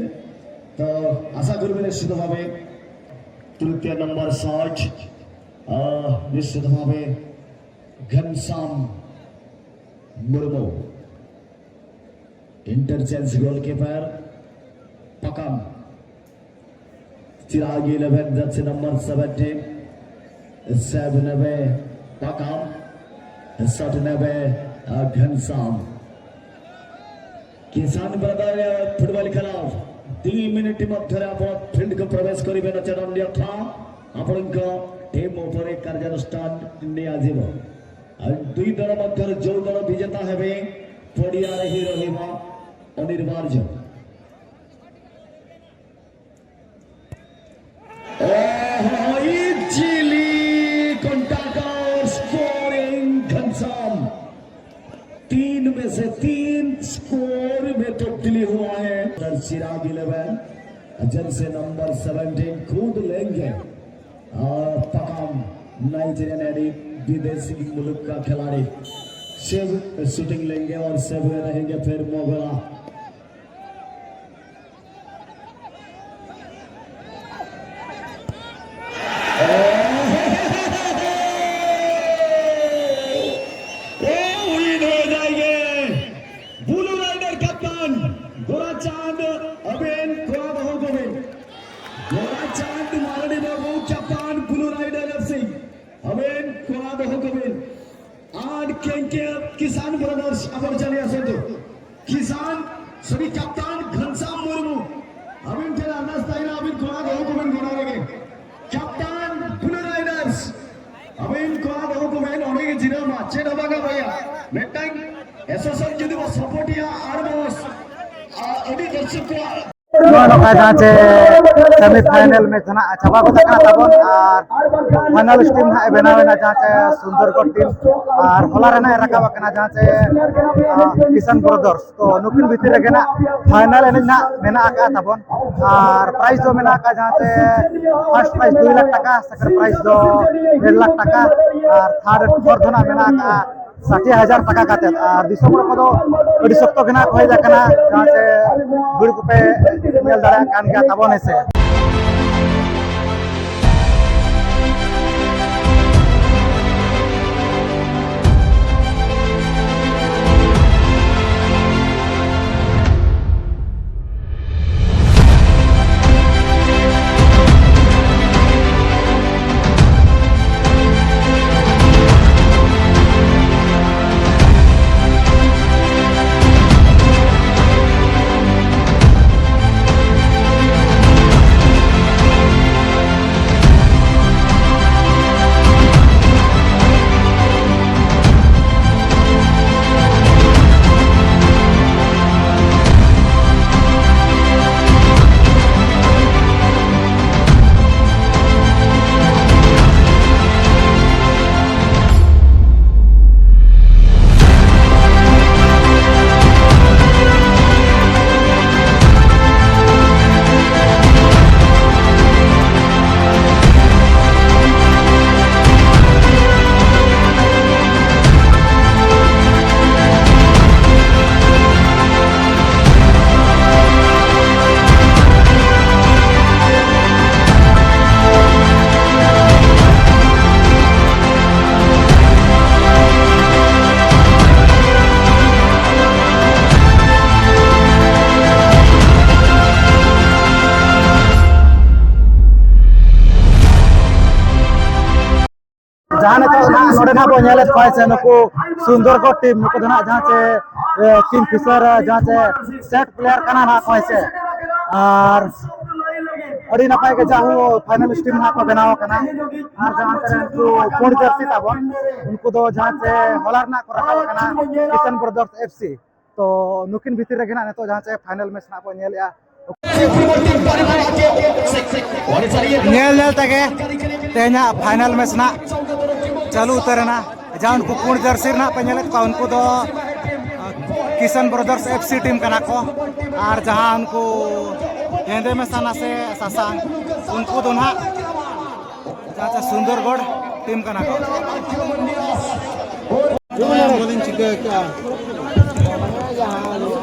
तो आशा करूंगा निश्चित भावे तृतीय नंबर शॉट, निश्चित भावे घनश्याम मुर्मू। इंटरचेंज गोलकीपर पकम। Chirag eleven, jersey number seventeen, save नेबे पकम, शॉट नेबे Ghanshyam. Kisan brother football club, दी मिनिट मध्य आप फील्ड को प्रवेश करेंगे, नचेत अन्यथा आपन टीम ऊपर कार्यानुष्ठान नियाजिबो। आ दुई दल मध्य जो दल विजेता हेबे, पड़िया रे ही रहिबा अनिवार्य। ओहो, इजीली कंटाका और स्कोरिंग घनश्याम। तीन में से तीन स्कोर में तब्दीली हुआ है। उधर चिराग इलेवन, जर्सी नंबर सेवनटीन कूद लेंगे। और पकम नाइजीरियन यानी विदेशी मुल्क का खिलाड़ी सेव शूटिंग लेंगे और सेव में रहेंगे फिर मोगरा। ओ, उड़ी धोए जाएंगे। ब्लू राइडर कप्तान गोरा चांद अबेन कोड़ा दहो गोविंद। गोरा चांद मारणी बाबू कप्तान ब्लू राइडर एफसी अबेन कोड़ा दहो गोविंद। आर केंके किसान ब्रदर्स अबर चले आसंतु। किसान श्री कप्तान घनश्याम मुर्मू अबेन तेरा अरदास ताइला अबेन कोड़ा दहो गोविंद गोड़ा रेगे। कप्तान ब्लू राइडर्स अबेन कोड़ा दहो गोविंद ओने जिरामा चेन हबागा भैया। मेटांग एसोसिएशन जुदी वो सपोर्ट या आर बॉस अभी दर्शक को ᱱᱚᱜᱼᱚᱭ ᱱᱚᱝᱠᱟ ᱡᱟᱦᱟᱸ ᱪᱮ ᱥᱮᱢᱤ ᱯᱷᱟᱭᱱᱟᱞ ᱢᱮᱪ ᱫᱚ ᱱᱟᱜ ᱪᱟᱵᱟ ᱜᱚᱫ ᱟᱠᱟᱱᱟ ᱛᱟᱵᱚᱱ, ᱟᱨ ᱯᱷᱟᱭᱱᱟᱞᱤᱥᱴ ᱴᱤᱢ ᱱᱟᱜ ᱮ ᱵᱮᱱᱟᱣ ᱮᱱᱟ ᱡᱟᱦᱟᱸ ᱪᱮ ᱥᱩᱱᱫᱚᱨᱜᱚᱲ ᱴᱤᱢ, ᱟᱨ ᱦᱚᱞᱟ ᱨᱮ ᱱᱟᱜ ᱮ ᱨᱟᱠᱟᱵ ᱟᱠᱟᱱᱟ ᱡᱟᱦᱟᱸ ᱪᱮ, ᱟ, ᱠᱤᱥᱟᱱ ᱵᱨᱟᱫᱟᱨᱥ᱾ ᱛᱚ ᱱᱩᱠᱤᱱ ᱵᱷᱤᱛᱤᱨ ᱨᱮᱜᱮ ᱱᱟᱜ ᱯᱷᱟᱭᱱᱟᱞ ᱮᱱᱮᱡ ᱱᱟᱜ ᱢᱮᱱᱟᱜ ᱟᱠᱟᱫ ᱛᱟᱵᱚᱱ, ᱟᱨ ᱯᱨᱟᱭᱤᱡᱽ ᱫᱚ ᱢᱮᱱᱟᱜ ᱟᱠᱟᱫ ᱡᱟᱦᱟᱸ ᱪᱮ ᱯᱷᱟᱨᱥᱴ ᱯᱨᱟᱭᱤᱡᱽ ᱫᱩᱭ ᱞᱟᱠᱷ ᱴᱟᱠᱟ, ᱥᱮᱠᱮᱱᱰ ᱯᱨᱟᱭᱤᱡᱽ ᱫᱚ ᱰᱮᱲ ᱞᱟᱠᱷ ᱴᱟᱠᱟ, ᱟᱨ ᱛᱷᱟᱨᱰ ᱯᱷᱳᱨᱛᱷ ᱫᱚ ᱱᱟᱜ ᱢᱮᱱᱟᱜ ᱟᱠᱟᱫ ᱥᱟᱴᱷᱤ ᱦᱟᱡᱟᱨ ᱴᱟᱠᱟ ᱠᱟᱛᱮᱫ᱾ ᱟᱨ ᱫᱤᱥᱚᱢ ᱦᱚᱲ ᱠᱚᱫᱚ ᱟᱹᱰᱤ ᱥᱚᱠᱛᱚ ᱜᱮ ᱱᱟᱜ ᱠᱚ ᱦᱮᱡ ᱟᱠᱟᱱᱟ, ᱡᱟᱦᱟᱸ ᱪᱮ ᱵᱷᱤᱲ ᱠᱚᱯᱮ ᱧᱮᱞ ᱫᱟᱲᱮᱭᱟᱜ ᱠᱟᱱ ᱜᱮᱭᱟ ᱛᱟᱵᱚᱱ, ᱦᱮᱸ ᱥᱮ᱾ ᱡᱟᱦᱟᱸ ᱱᱤᱛᱚᱜ ᱱᱟᱦᱟᱜ ᱱᱚᱰᱮ ᱱᱟᱦᱟᱜ ᱵᱚᱱ ᱧᱮᱞᱮᱫ ᱠᱚᱣᱟ ᱥᱮ ᱱᱩᱠᱩ ᱥᱩᱱᱫᱚᱨᱜᱚᱲ ᱴᱤᱢ, ᱱᱩᱠᱩ ᱫᱚ ᱱᱟᱦᱟᱜ ᱡᱟᱦᱟᱸ ᱪᱮ, ᱮ, ᱠᱤᱝ ᱯᱷᱤᱥᱟᱨ, ᱡᱟᱦᱟᱸ ᱪᱮ ᱥᱮᱴ ᱯᱞᱮᱭᱟᱨ ᱠᱟᱱᱟ ᱱᱟᱦᱟᱜ ᱠᱚ ᱦᱮᱸ ᱥᱮ᱾ ᱟᱨ ᱟᱹᱰᱤ ᱱᱟᱯᱟᱭ ᱜᱮ ᱡᱟᱦᱳ ᱯᱷᱟᱭᱱᱟᱞᱤᱥᱴ ᱴᱤᱢ ᱱᱟᱦᱟᱜ ᱠᱚ ᱵᱮᱱᱟᱣ ᱟᱠᱟᱱᱟ᱾ ᱟᱨ ᱡᱟᱦᱟᱸ ᱛᱮ ᱩᱱᱠᱩ ᱯᱩᱸᱰ ᱡᱟᱹᱨᱥᱤ ᱛᱟᱵᱚᱱ, ᱩᱱᱠᱩ ᱫᱚ ᱡᱟᱦᱟᱸ ᱪᱮ ᱦᱚᱞᱟ ᱨᱮᱱᱟᱜ ᱠᱚ ᱨᱟᱠᱟᱵ ᱟᱠᱟᱱᱟ ᱠᱤᱥᱟᱱ ᱵᱨᱟᱫᱟᱨᱥ ᱮᱯᱷ ᱥᱤ᱾ ᱛᱚ ᱱᱩᱠᱤᱱ ᱵᱷᱤᱛᱤᱨ ᱨᱮᱜᱮ ᱱᱟᱦᱟᱜ ᱱᱤᱛᱚᱜ ᱡᱟᱦᱟᱸ ᱪᱮ ᱯᱷᱟᱭᱱᱟᱞ ᱢᱮᱪ ᱱᱟᱦᱟᱜ ᱵᱚᱱ ᱧᱮᱞᱮᱜᱼᱟ᱾ ᱧᱮᱞ ᱧᱮᱞ ᱛᱮᱜᱮ ᱛᱮᱦᱮᱧᱟᱜ ᱯᱷᱟᱭᱱᱟᱞ ᱢᱮᱪ ᱱᱟᱜ ᱪᱟᱹᱞᱩ ᱩᱛᱟᱹᱨ ᱮᱱᱟ᱾ ᱡᱟᱦᱟᱸ ᱩᱱᱠᱩ ᱯᱩᱸᱰ ᱡᱟᱹᱨᱥᱤ ᱨᱮᱱᱟᱜ ᱯᱮ ᱧᱮᱞᱮᱫ ᱠᱚᱣᱟ, ᱩᱱᱠᱩ ᱫᱚ, ᱟ, ᱠᱤᱥᱟᱱ ᱵᱨᱟᱫᱟᱨᱥ ᱮᱯᱷ ᱥᱤ ᱴᱤᱢ ᱠᱟᱱᱟ ᱠᱚ᱾ ᱟᱨ ᱡᱟᱦᱟᱸ ᱩᱱᱠᱩ ᱦᱮᱸᱫᱮ ᱢᱮᱥᱟ ᱱᱟᱥᱮ ᱥᱟᱥᱟᱝ, ᱩᱱᱠᱩ ᱫᱚ ᱱᱟᱜ ᱡᱟᱦᱟᱸ ᱪᱮ ᱥᱩᱱᱫᱚᱨᱜᱚᱲ ᱴᱤᱢ ᱠᱟᱱᱟ ᱠᱚ᱾ ᱵᱟᱹᱞᱤᱧ ᱪᱤᱠᱟᱹ ᱠᱟᱜᱼᱟ᱾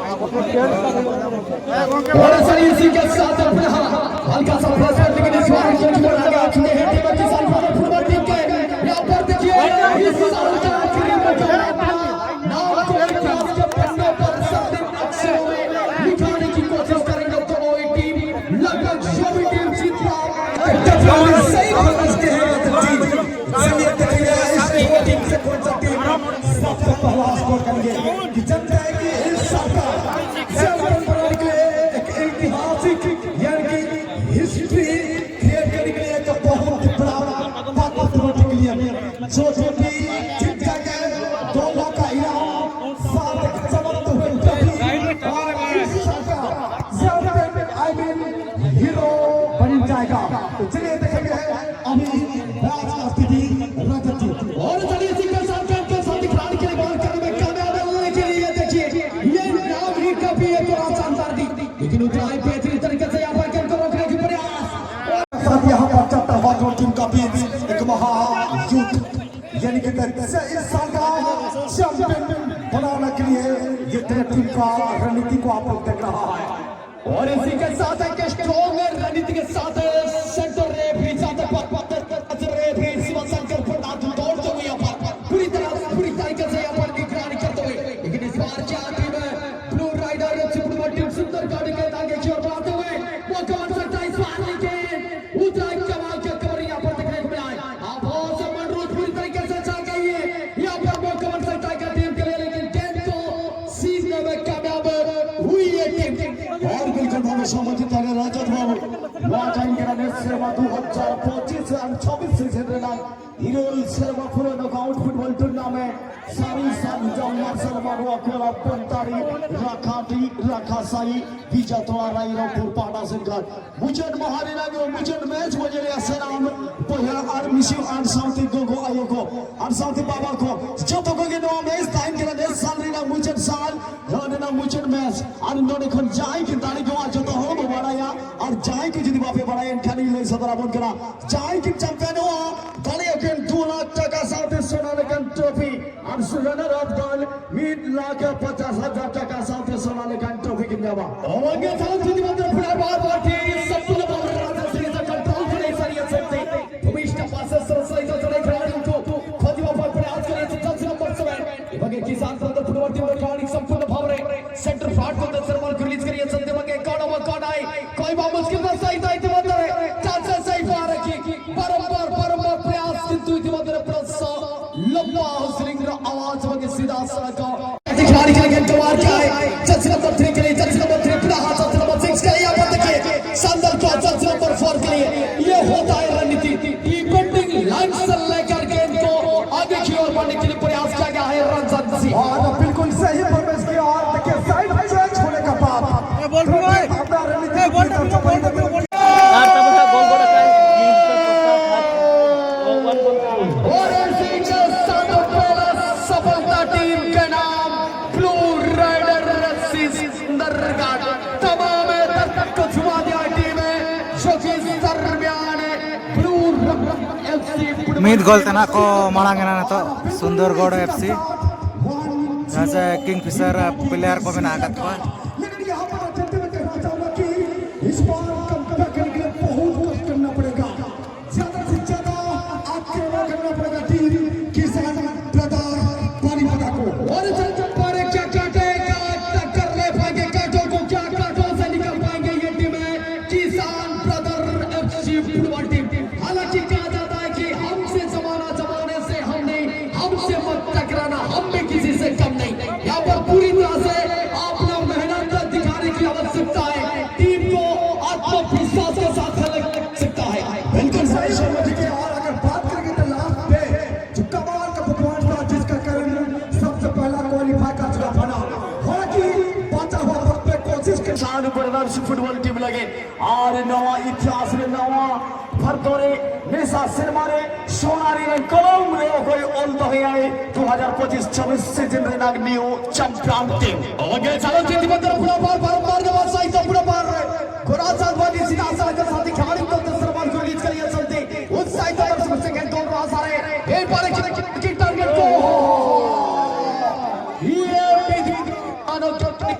और सर, इसी के साथ अपना हल्का सा प्रेशर, लेकिन इस बार जो जुआ लगा चुके हैं टीम के साथ, फुटबॉल टीम के यहाँ पर देखिए, इस साल का आखिरी मुकाबला नाम को इतिहास के पन्नों पर सर्वाधिक अक्षरों में लिखाने की कोशिश करेंगे दोनों ही टीम। लगभग सभी टीम जीत रहा है। सही समझते हैं। चलिए देखिए, इस दो टीम से कौन सा टीम सबसे पहला स्कोर करेंगे। कि जनता है कि इस साल का चैंपियन बनाने के लिए एक ऐतिहासिक, यानी कि हिस्ट्री क्रिएट करने के लिए एक बहुत बड़ा ताकतवर टीम के लिए जो जो भी जीत जाएंगे, दो लाख का इनाम, साथ एक चमकते हुए ट्रॉफी और इस साल का चैंपियन, आई मीन, हीरो बन जाएगा। तो चलिए देखेंगे अभी मैच का स्थिति रजत जी। और चलिए सिंगल साथ के साथ खिलाड़ी के लिए बॉल करने में कामयाब है, लेकिन ये देखिए, ये नाम ही काफी है, थोड़ा शानदार दी, लेकिन उतना ही बेहतरीन तरीके से यहाँ पर गेंद को रोकने की प्रयास। साथ यहाँ पर चट्टा वादरों टीम का बीच एक महायुद्ध, यानी कि इस साल का चैंपियन बनाने के लिए ये दोनों टीम का रणनीति को आप लोग देख रहा है। और इसी के साथ एक स्ट्रॉन्ग रणनीति के साथ सेंटर रेफरी साथ रेफरी शिवशंकर प्रधान दौड़ते हुए यहाँ पर पूरी तरह, पूरी तरीके से यहाँ पर निगरानी करते हुए, लेकिन इस बार क्या team blue rider football team Sundargarh के आगे की ओर बढ़ाते हुए मौका बन सकता है इस बार, लेकिन उतना कमाल का कवर यहाँ पर देखने को मिला है। आप बहुत से मनरोज पूरी तरह ᱥᱚᱢᱟᱡᱽ ᱛᱟᱞᱮ ᱨᱟᱡᱟ ᱵᱟᱵᱩ, ᱱᱚᱣᱟ ᱴᱟᱭᱤᱢ ᱠᱟᱱᱟ ᱱᱮᱥ ᱥᱮᱨᱢᱟ ᱫᱩ ᱦᱟᱡᱟᱨ ᱯᱚᱸᱪᱤᱥ ᱟᱨ ᱪᱷᱟᱵᱵᱤᱥ ᱥᱤᱡᱤᱱ ᱨᱮᱱᱟᱜ ᱤᱨᱟᱹᱞ ᱥᱮᱨᱢᱟ ᱯᱩᱨᱟᱹ ᱱᱚᱠᱟᱣᱩᱴ ᱯᱷᱩᱴᱵᱚᱞ ᱴᱩᱨᱱᱟᱢᱮᱱᱴ ᱥᱟᱹᱨᱤ ᱥᱟᱨᱡᱟᱢ ᱢᱟᱨᱥᱟᱞ ᱢᱟᱱᱣᱟ ᱠᱚᱲᱟ ᱯᱚᱱᱛᱟᱲᱤ ᱨᱟᱠᱷᱟᱴᱤ ᱨᱟᱠᱷᱟᱥᱟᱭᱤ ᱵᱤᱡᱟᱛᱚᱲᱟ ᱨᱟᱭᱨᱚᱝᱯᱩᱨ ᱯᱟᱦᱴᱟ ᱥᱮᱱ ᱠᱷᱚᱱ ᱢᱩᱪᱟᱹᱫ ᱢᱟᱦᱟ ᱨᱮᱱᱟᱜ ᱢᱩᱪᱟᱹᱫ ᱢᱮᱪ ᱵᱚᱱ ᱧᱮᱞᱮᱜᱼᱟ᱾ ᱥᱟᱱᱟᱢ ᱵᱚᱭᱦᱟ ᱟᱨ ᱢᱤᱥᱤ ᱟᱨ ᱥᱟᱶᱛᱮ ᱜᱚᱜᱚ ᱟᱭᱳ ᱠᱚ ᱟᱨ ᱥᱟᱶᱛᱮ ᱵᱟᱵᱟ ᱠᱚ ᱡᱚᱛᱚ ᱠᱚᱜᱮ ᱱᱚᱣᱟ ᱢᱮᱪ ᱛᱟᱦᱮᱱ ᱠᱟᱱᱟ ᱱᱮᱥ ᱥᱟᱞ ᱨᱮᱱᱟᱜ ᱢᱩᱪᱟᱹᱫ ᱥᱟᱞ᱾ ᱱᱚᱰᱮᱱᱟᱜ ᱢᱩᱪᱟᱹᱫ ᱢᱮᱪ ᱟᱨ ᱱᱚᱰᱮ ᱠᱷᱚᱱ ᱡᱟᱦᱟᱸᱭ ᱠᱤᱱ ᱫᱟᱲᱮ ᱠᱚᱜᱼᱟ ᱡᱚᱛᱚ ᱦᱚᱲ ᱵᱚ ᱵᱟᱲᱟᱭᱟ, ᱟᱨ ᱡᱟᱦᱟᱸᱭ ᱠᱚ ᱡᱩᱫᱤ ᱵᱟᱯᱮ ᱵᱟᱲᱟᱭᱟ ᱮᱱᱠᱷᱟᱱ ᱤᱧ ᱞᱟᱹᱭ ᱥᱚᱫᱚᱨ ᱟᱵᱚᱱ ᱠᱟᱱᱟ, ᱡᱟᱦᱟᱸᱭ ᱠᱤᱱ ᱪᱟᱢᱯᱤᱭᱟᱱᱚᱜᱼᱟ ᱫᱟᱲᱮᱭᱟᱜ ᱠᱤᱱ ᱫᱩ ᱞᱟᱠᱷ ᱴᱟᱠᱟ ᱥᱟᱶᱛᱮ ᱥᱚᱱᱟ ᱞᱮᱠᱟᱱ ᱴᱨᱚᱯᱷᱤ, ᱟᱨ ᱨᱟᱱᱟᱨ ᱟᱯ ᱫᱚᱞ ᱢᱤᱫ ᱞᱟᱠᱷ ᱯᱚᱪᱟᱥ ᱦᱟᱡᱟᱨ ᱴᱟᱠᱟ ᱥᱟᱶᱛᱮ ᱥᱚᱱᱟ ᱞᱮᱠᱟᱱ ᱴᱨᱚᱯᱷᱤ ᱠᱤᱱ ᱧᱟᱢᱟ᱾ ᱚᱱᱟᱜᱮ ᱪᱟᱞᱟᱜ ᱠᱟᱱᱟ ᱵᱟᱨ ᱵᱟᱨ ᱴᱷᱤᱠ ᱥᱟᱯᱩᱞᱟ ᱵᱟᱵᱩ ᱨᱟᱡᱟ ᱥᱤᱨᱤᱡ ᱠᱚᱱᱴᱨᱳᱞ ᱠᱟᱱᱟᱭ ᱥᱟᱹᱨᱤᱭᱟ ᱥᱟᱹᱨᱤ ᱵᱷᱩᱢᱤᱥᱴᱷ ᱯᱟᱥᱮ ᱥᱚᱨᱥᱟᱭᱤᱛ ᱪᱚᱲᱟᱭ ᱠᱷᱤᱞᱟᱲᱤ ᱠᱚ ᱠᱷᱚᱡᱤᱵᱟ ᱯᱟᱨᱯᱲᱮ ᱟᱡ ᱠᱟᱱᱟ ᱪᱟᱱᱥ ᱱᱚᱢᱵᱚᱨ ᱥᱮᱵᱷᱮᱱ ᱮᱵᱟᱜᱮ ᱠᱤᱥᱟᱱ ᱯᱨᱚᱫᱚ ᱯᱷᱩᱴᱵᱚᱞ ᱴᱤᱢ ᱠᱷᱤᱞᱟᱲᱤ ᱥᱚᱢᱯᱩᱨᱱ ᱵᱷᱟᱵᱨᱮ ᱥᱮᱱᱴᱟᱨ ᱯᱷᱟᱴ ᱠᱚ ᱫᱮᱥᱮᱨ ᱢᱟᱞ ᱠᱨᱤᱞᱤᱡ ᱠᱟᱱᱟ ᱥᱟᱱᱛᱮ ᱵᱟᱜᱮ ᱠᱟᱰᱚ ᱢᱟ ᱠᱟᱰᱟᱭ ᱠᱚᱭ ᱵᱟ ᱢᱩᱥᱠᱤᱞ ᱫᱟ ᱥᱟᱭᱤᱛ ᱟᱭ ᱛᱤᱢᱟᱱ ᱫᱟᱨᱮ ᱪᱟᱱᱥ ᱥᱟᱭᱤ ᱯᱟᱨ ᱠᱤ ᱵᱟᱨᱚᱢᱵᱟᱨ ᱵᱟᱨᱚᱢᱵᱟᱨ ᱯᱨᱭᱟᱥ ᱠᱤᱱᱛᱩ ᱤᱛᱤᱢᱟᱱ ᱫᱟᱨᱮ ᱯᱨᱚᱥᱟ ᱞᱚᱢᱵᱟ ᱦᱩᱥᱞᱤᱝ ᱨᱟ ᱟᱣᱟᱡ ᱵᱟᱜᱮ ᱥᱤᱫᱷᱟ ᱥᱟᱨᱟ ᱠᱷᱤᱞᱟᱲᱤ ᱠᱷᱤᱞᱟᱲᱤ ᱠᱷᱮᱞ ᱠᱚ ᱢᱟᱨ ᱠᱟᱭ जर्सी नंबर थ्री के लिए, जर्सी नंबर थ्री, पूरा हाथ जर्सी नंबर सिक्स के लिए, यहाँ पर देखिए, शानदार क्रॉस जर्सी नंबर फोर के लिए। ये होता है रणनीति, डिफेंडिंग लाइन से लेकर गेंद को आगे की ओर बढ़ने के लिए प्रयास किया गया है रंजन सिंह। और बिल्कुल सही परमेश की, और देखिए, साइड चेंज होने का पाप। ये बोल रहा है। अपना रणनीति ये बोल रहा है, बोल रहा है, बोल रहा है। और ऐसे ही जो सातों पहला सफलता टीम के नाम ब्लू राइडर रस्सी सुंदरगढ़ तमाम दर्शक को छुआ दिया टीम है जो कि दरमियान ब्लू एफसी ᱢᱤᱫ ᱜᱳᱞ ᱛᱮ ᱱᱟᱜ ᱠᱚ ᱢᱟᱲᱟᱝ ᱮᱱᱟ ᱱᱤᱛᱚᱜ ᱥᱩᱱᱫᱚᱨᱜᱚᱲ ᱮᱯᱷᱥᱤ, ᱡᱟᱦᱟᱸ ᱥᱮ ᱠᱤᱝ ᱯᱷᱤᱥᱟᱨ ᱯᱞᱮᱭᱟᱨ ᱠᱚ ᱢᱮᱱᱟᱜ ᱟᱠᱟᱫ ᱠᱚᱣᱟ᱾ लेकिन यहाँ पर जल्दी में कहना चाहूंगा कि इस बार कमबैक करने के लिए बहुत कष्ट करना पड़ेगा। ज्यादा से ज्यादा आक्रमण करना पड़ेगा टीम किसान ब्रदर बारीपदा को। और जब पर क्या काटेगा टक्कर ले पाएंगे कांटों को, क्या कांटों से निकल पाएंगे ये टीम है किसान ब्रदर एफसी फुटबॉल टीम। हालांकि कहा जाता है कि हमसे जमाना जमाने से हम नहीं, हमसे मत टकराना, हम भी किसी से कम नहीं। यहाँ पर पूरी तरह से अपना मेहनत दिखाने की आवश्यकता है। ᱯᱷᱩᱴᱵᱚᱞ ᱴᱤᱢ ᱞᱟᱹᱜᱤᱫ ᱟᱨ ᱱᱚᱣᱟ ᱤᱛᱤᱦᱟᱥ ᱨᱮ ᱱᱟᱣᱟ ᱯᱷᱟᱨᱫᱚ ᱨᱮ ᱢᱮᱥᱟ ᱥᱮᱨᱢᱟ ᱨᱮ ᱥᱚᱱᱟᱨᱤ ᱨᱮ ᱠᱚᱞᱚᱢ ᱨᱮ ᱚᱠᱚᱭ ᱚᱞ ᱫᱚᱦᱚᱭᱟᱭ ᱫᱩ ᱦᱟᱡᱟᱨ ᱯᱚᱸᱪᱤᱥ ᱪᱷᱟᱵᱵᱤᱥ ᱥᱤᱡᱤᱱ ᱨᱮᱱᱟᱜ ᱱᱤᱭᱩ ᱪᱟᱢᱯᱤᱭᱟᱱ ᱴᱤᱢ᱾ ᱚᱱᱟᱜᱮ ᱪᱟᱞᱚᱱ ᱪᱤᱛᱤ ᱯᱚᱛᱨᱚ ᱯᱩᱨᱟᱹ ᱯᱟᱨ ᱯᱟᱨᱚᱢ ᱯᱟᱨ ᱜᱮ ᱵᱟᱝ ᱥᱟᱭᱤᱛᱚ ᱯᱩᱨᱟᱹ ᱯᱟᱨ ᱨᱮ ᱜᱚᱨᱟ ᱪᱟᱸᱫᱽ ᱵᱟᱹᱫᱤ ᱥᱤᱫᱷᱟ ᱥᱟᱞᱟ ᱠᱚ ᱥᱟᱛᱤ ᱠᱷᱟᱢᱟᱲᱤ ᱛᱚ ᱛᱮᱥᱨᱟ ᱵᱟᱨ ᱠᱚ ᱨᱤᱞᱤᱡᱽ ᱠᱟᱨᱤᱭᱟ ᱪᱚᱞᱛᱤ ᱩᱥ ᱥᱟᱭᱤᱛᱚ ᱵᱟᱨ ᱥᱩᱢ ᱥᱮᱠᱮᱱᱰ ᱜᱚᱞ ᱨᱟᱥᱟ ᱨᱮ ᱮ ᱯᱟᱨᱮ ᱠᱤ ᱴᱟᱨᱜᱮᱴ ᱠᱚ ᱤᱭᱮ ᱯᱤ ᱟᱱᱚ ᱪᱚᱞᱛᱤ।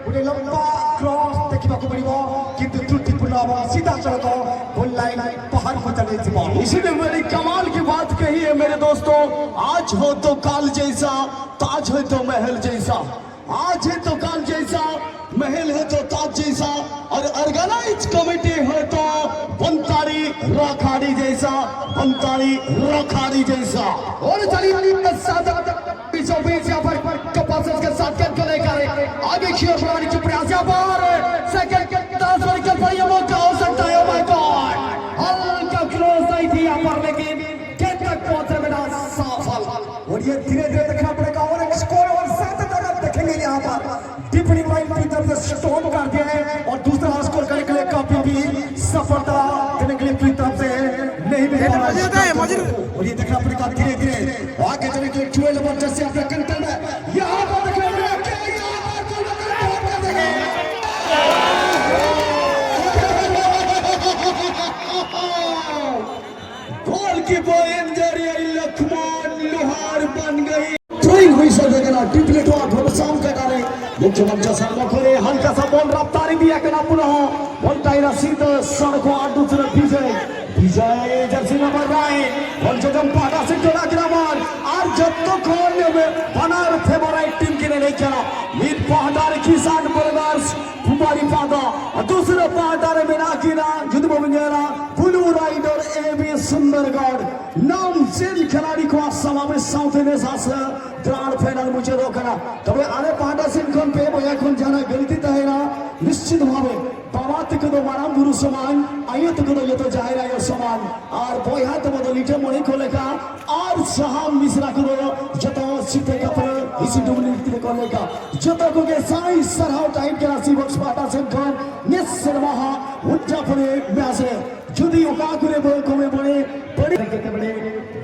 ଗୋଟେ ଲମ୍ବା କ୍ରସ୍ ଦେଖିବାକୁ ମିଳିବ, କିନ୍ତୁ ତ୍ରୁଟିପୂର୍ଣ୍ଣ ଏବଂ ସିଧାସଳଖ ଗୋଲ ଲାଇନ ବାହାରକୁ ଚାଲିଯିବ। इसने बड़ी कमाल की बात कही है मेरे दोस्तों। आज हो तो काल जैसा, ताज है तो महल जैसा। आज है तो काल जैसा, महल है तो ताज जैसा, और ऑर्गेनाइज कमेटी है तो वंतारी राखाड़ी जैसा, वंतारी राखाड़ी जैसा। और चलिए, साथ बीचों बीच यहाँ पर कपासिस के साथ गेंद को लेकर आगे की ओर बढ़ाने की प्रयास। यहाँ पर सेकंड ट्रांसफर निकल पड़ी है, मौका हो सकता है। Oh my God, हल्का क्लोज आई थी यहाँ पर, लेकिन गेंद तक पहुंचने में ना सफल। और ये धीरे धीरे देखना पड़ेगा और एक स्कोर और साथ अगर देखेंगे यहाँ पर डिफेंडिंग लाइन की तरफ से स्टॉप कर दिया है और दूसरा स्कोर करने के लिए काफी भी सफलता देने के लिए की तरफ से नहीं भी मौजूद है, मौजूद है। और ये देखना पड़ेगा धीरे धीरे आगे चलने के लिए ट्वेल्व नंबर जर्सी अपने कंट्रोल में। यहाँ पर देखना पड़ेगा क्या यहाँ पर गोलकीपर कौन कर देगा? गोलकीपर इंजरी आई, लखमान लोहार बन गई। थ्रोइंग हुई सर देखना, ट्रिपलेट हुआ घनश्याम का डाले। मुख्यमंत्री शर्मा को रे हल्का सा बॉल रफ्तारी दिया कना पुनः। बॉल टाइरा सीधा सड़क को आडू से विजय। विजय जर्सी नंबर नाइन। बॉल जगम पाटा से टोला ग्रामर। और जब तो कौन में बना फेवरेट टीम के लिए नहीं खेला। मीट पहाड़ा रे किसान ब्रदर्स कुमारी पादा। और दूसरे पहाड़ा रे मेरा किना जुद बोमिंगेरा ब्लू राइडर एबी सुंदरगढ़। नाम चेंज खिलाड़ी को समावेश साउथ इंडिया सास ᱫᱟᱬᱟᱱ ᱯᱷᱟᱭᱱᱟᱞ ᱢᱩᱪᱟᱹᱫᱚᱜ ᱠᱟᱱᱟ᱾ ᱛᱚᱵᱮ ᱟᱞᱮ ᱯᱟᱦᱴᱟ ᱥᱮᱱ ᱠᱷᱚᱱ ᱯᱮ ᱵᱚᱭᱦᱟ ᱠᱷᱚᱱ ᱡᱟᱦᱟᱱᱟᱜ ᱜᱟᱹᱞᱛᱤ ᱛᱟᱦᱮᱱᱟ, ᱱᱤᱥᱪᱤᱛ ᱵᱷᱟᱵᱮ ᱵᱟᱵᱟ ᱛᱟᱠᱚ ᱫᱚ ᱢᱟᱨᱟᱝ ᱵᱩᱨᱩ ᱥᱚᱢᱟᱱ, ᱟᱭᱳ ᱛᱟᱠᱚ ᱫᱚ ᱡᱚᱛᱚ ᱡᱟᱦᱮᱨ ᱟᱭᱳ ᱥᱚᱢᱟᱱ, ᱟᱨ ᱵᱚᱭᱦᱟ ᱛᱟᱵᱚ ᱫᱚ ᱞᱤᱴᱟᱹ ᱢᱚᱬᱮ ᱠᱚ ᱞᱮᱠᱟ, ᱟᱨ ᱥᱟᱦᱟᱢ ᱢᱤᱥᱨᱟ ᱠᱚᱫᱚ ᱡᱚᱛᱚ ᱥᱤᱛᱮ ᱠᱟᱯᱨᱮ ᱤᱥᱤ ᱰᱩᱵᱞᱤ ᱛᱤᱱᱟᱹᱜ ᱠᱚ ᱞᱮᱠᱟ ᱡᱚᱛᱚ ᱠᱚᱜᱮ ᱥᱟᱭ ᱥᱟᱨᱦᱟᱣ ᱴᱟᱭᱤᱢ ᱠᱮᱞᱟᱥᱤ ᱵᱚᱠᱥ ᱯᱟᱦᱴᱟ ᱥᱮᱱ ᱠᱷᱚᱱ ᱱᱤᱥ ᱥᱮᱨᱢᱟ ᱦᱟᱜ ᱩᱫᱽᱡᱟᱯᱚᱱᱤ ᱢᱮᱪ ᱨᱮ ᱡᱩᱫᱤ ᱚᱠᱟ ᱠᱚᱨᱮ ᱵᱚᱞ ᱠᱚᱢᱮ ᱵᱚᱞᱮ ᱵᱟᱹᱲᱤᱡ ᱠᱟᱛᱮ ᱵᱚᱞᱮ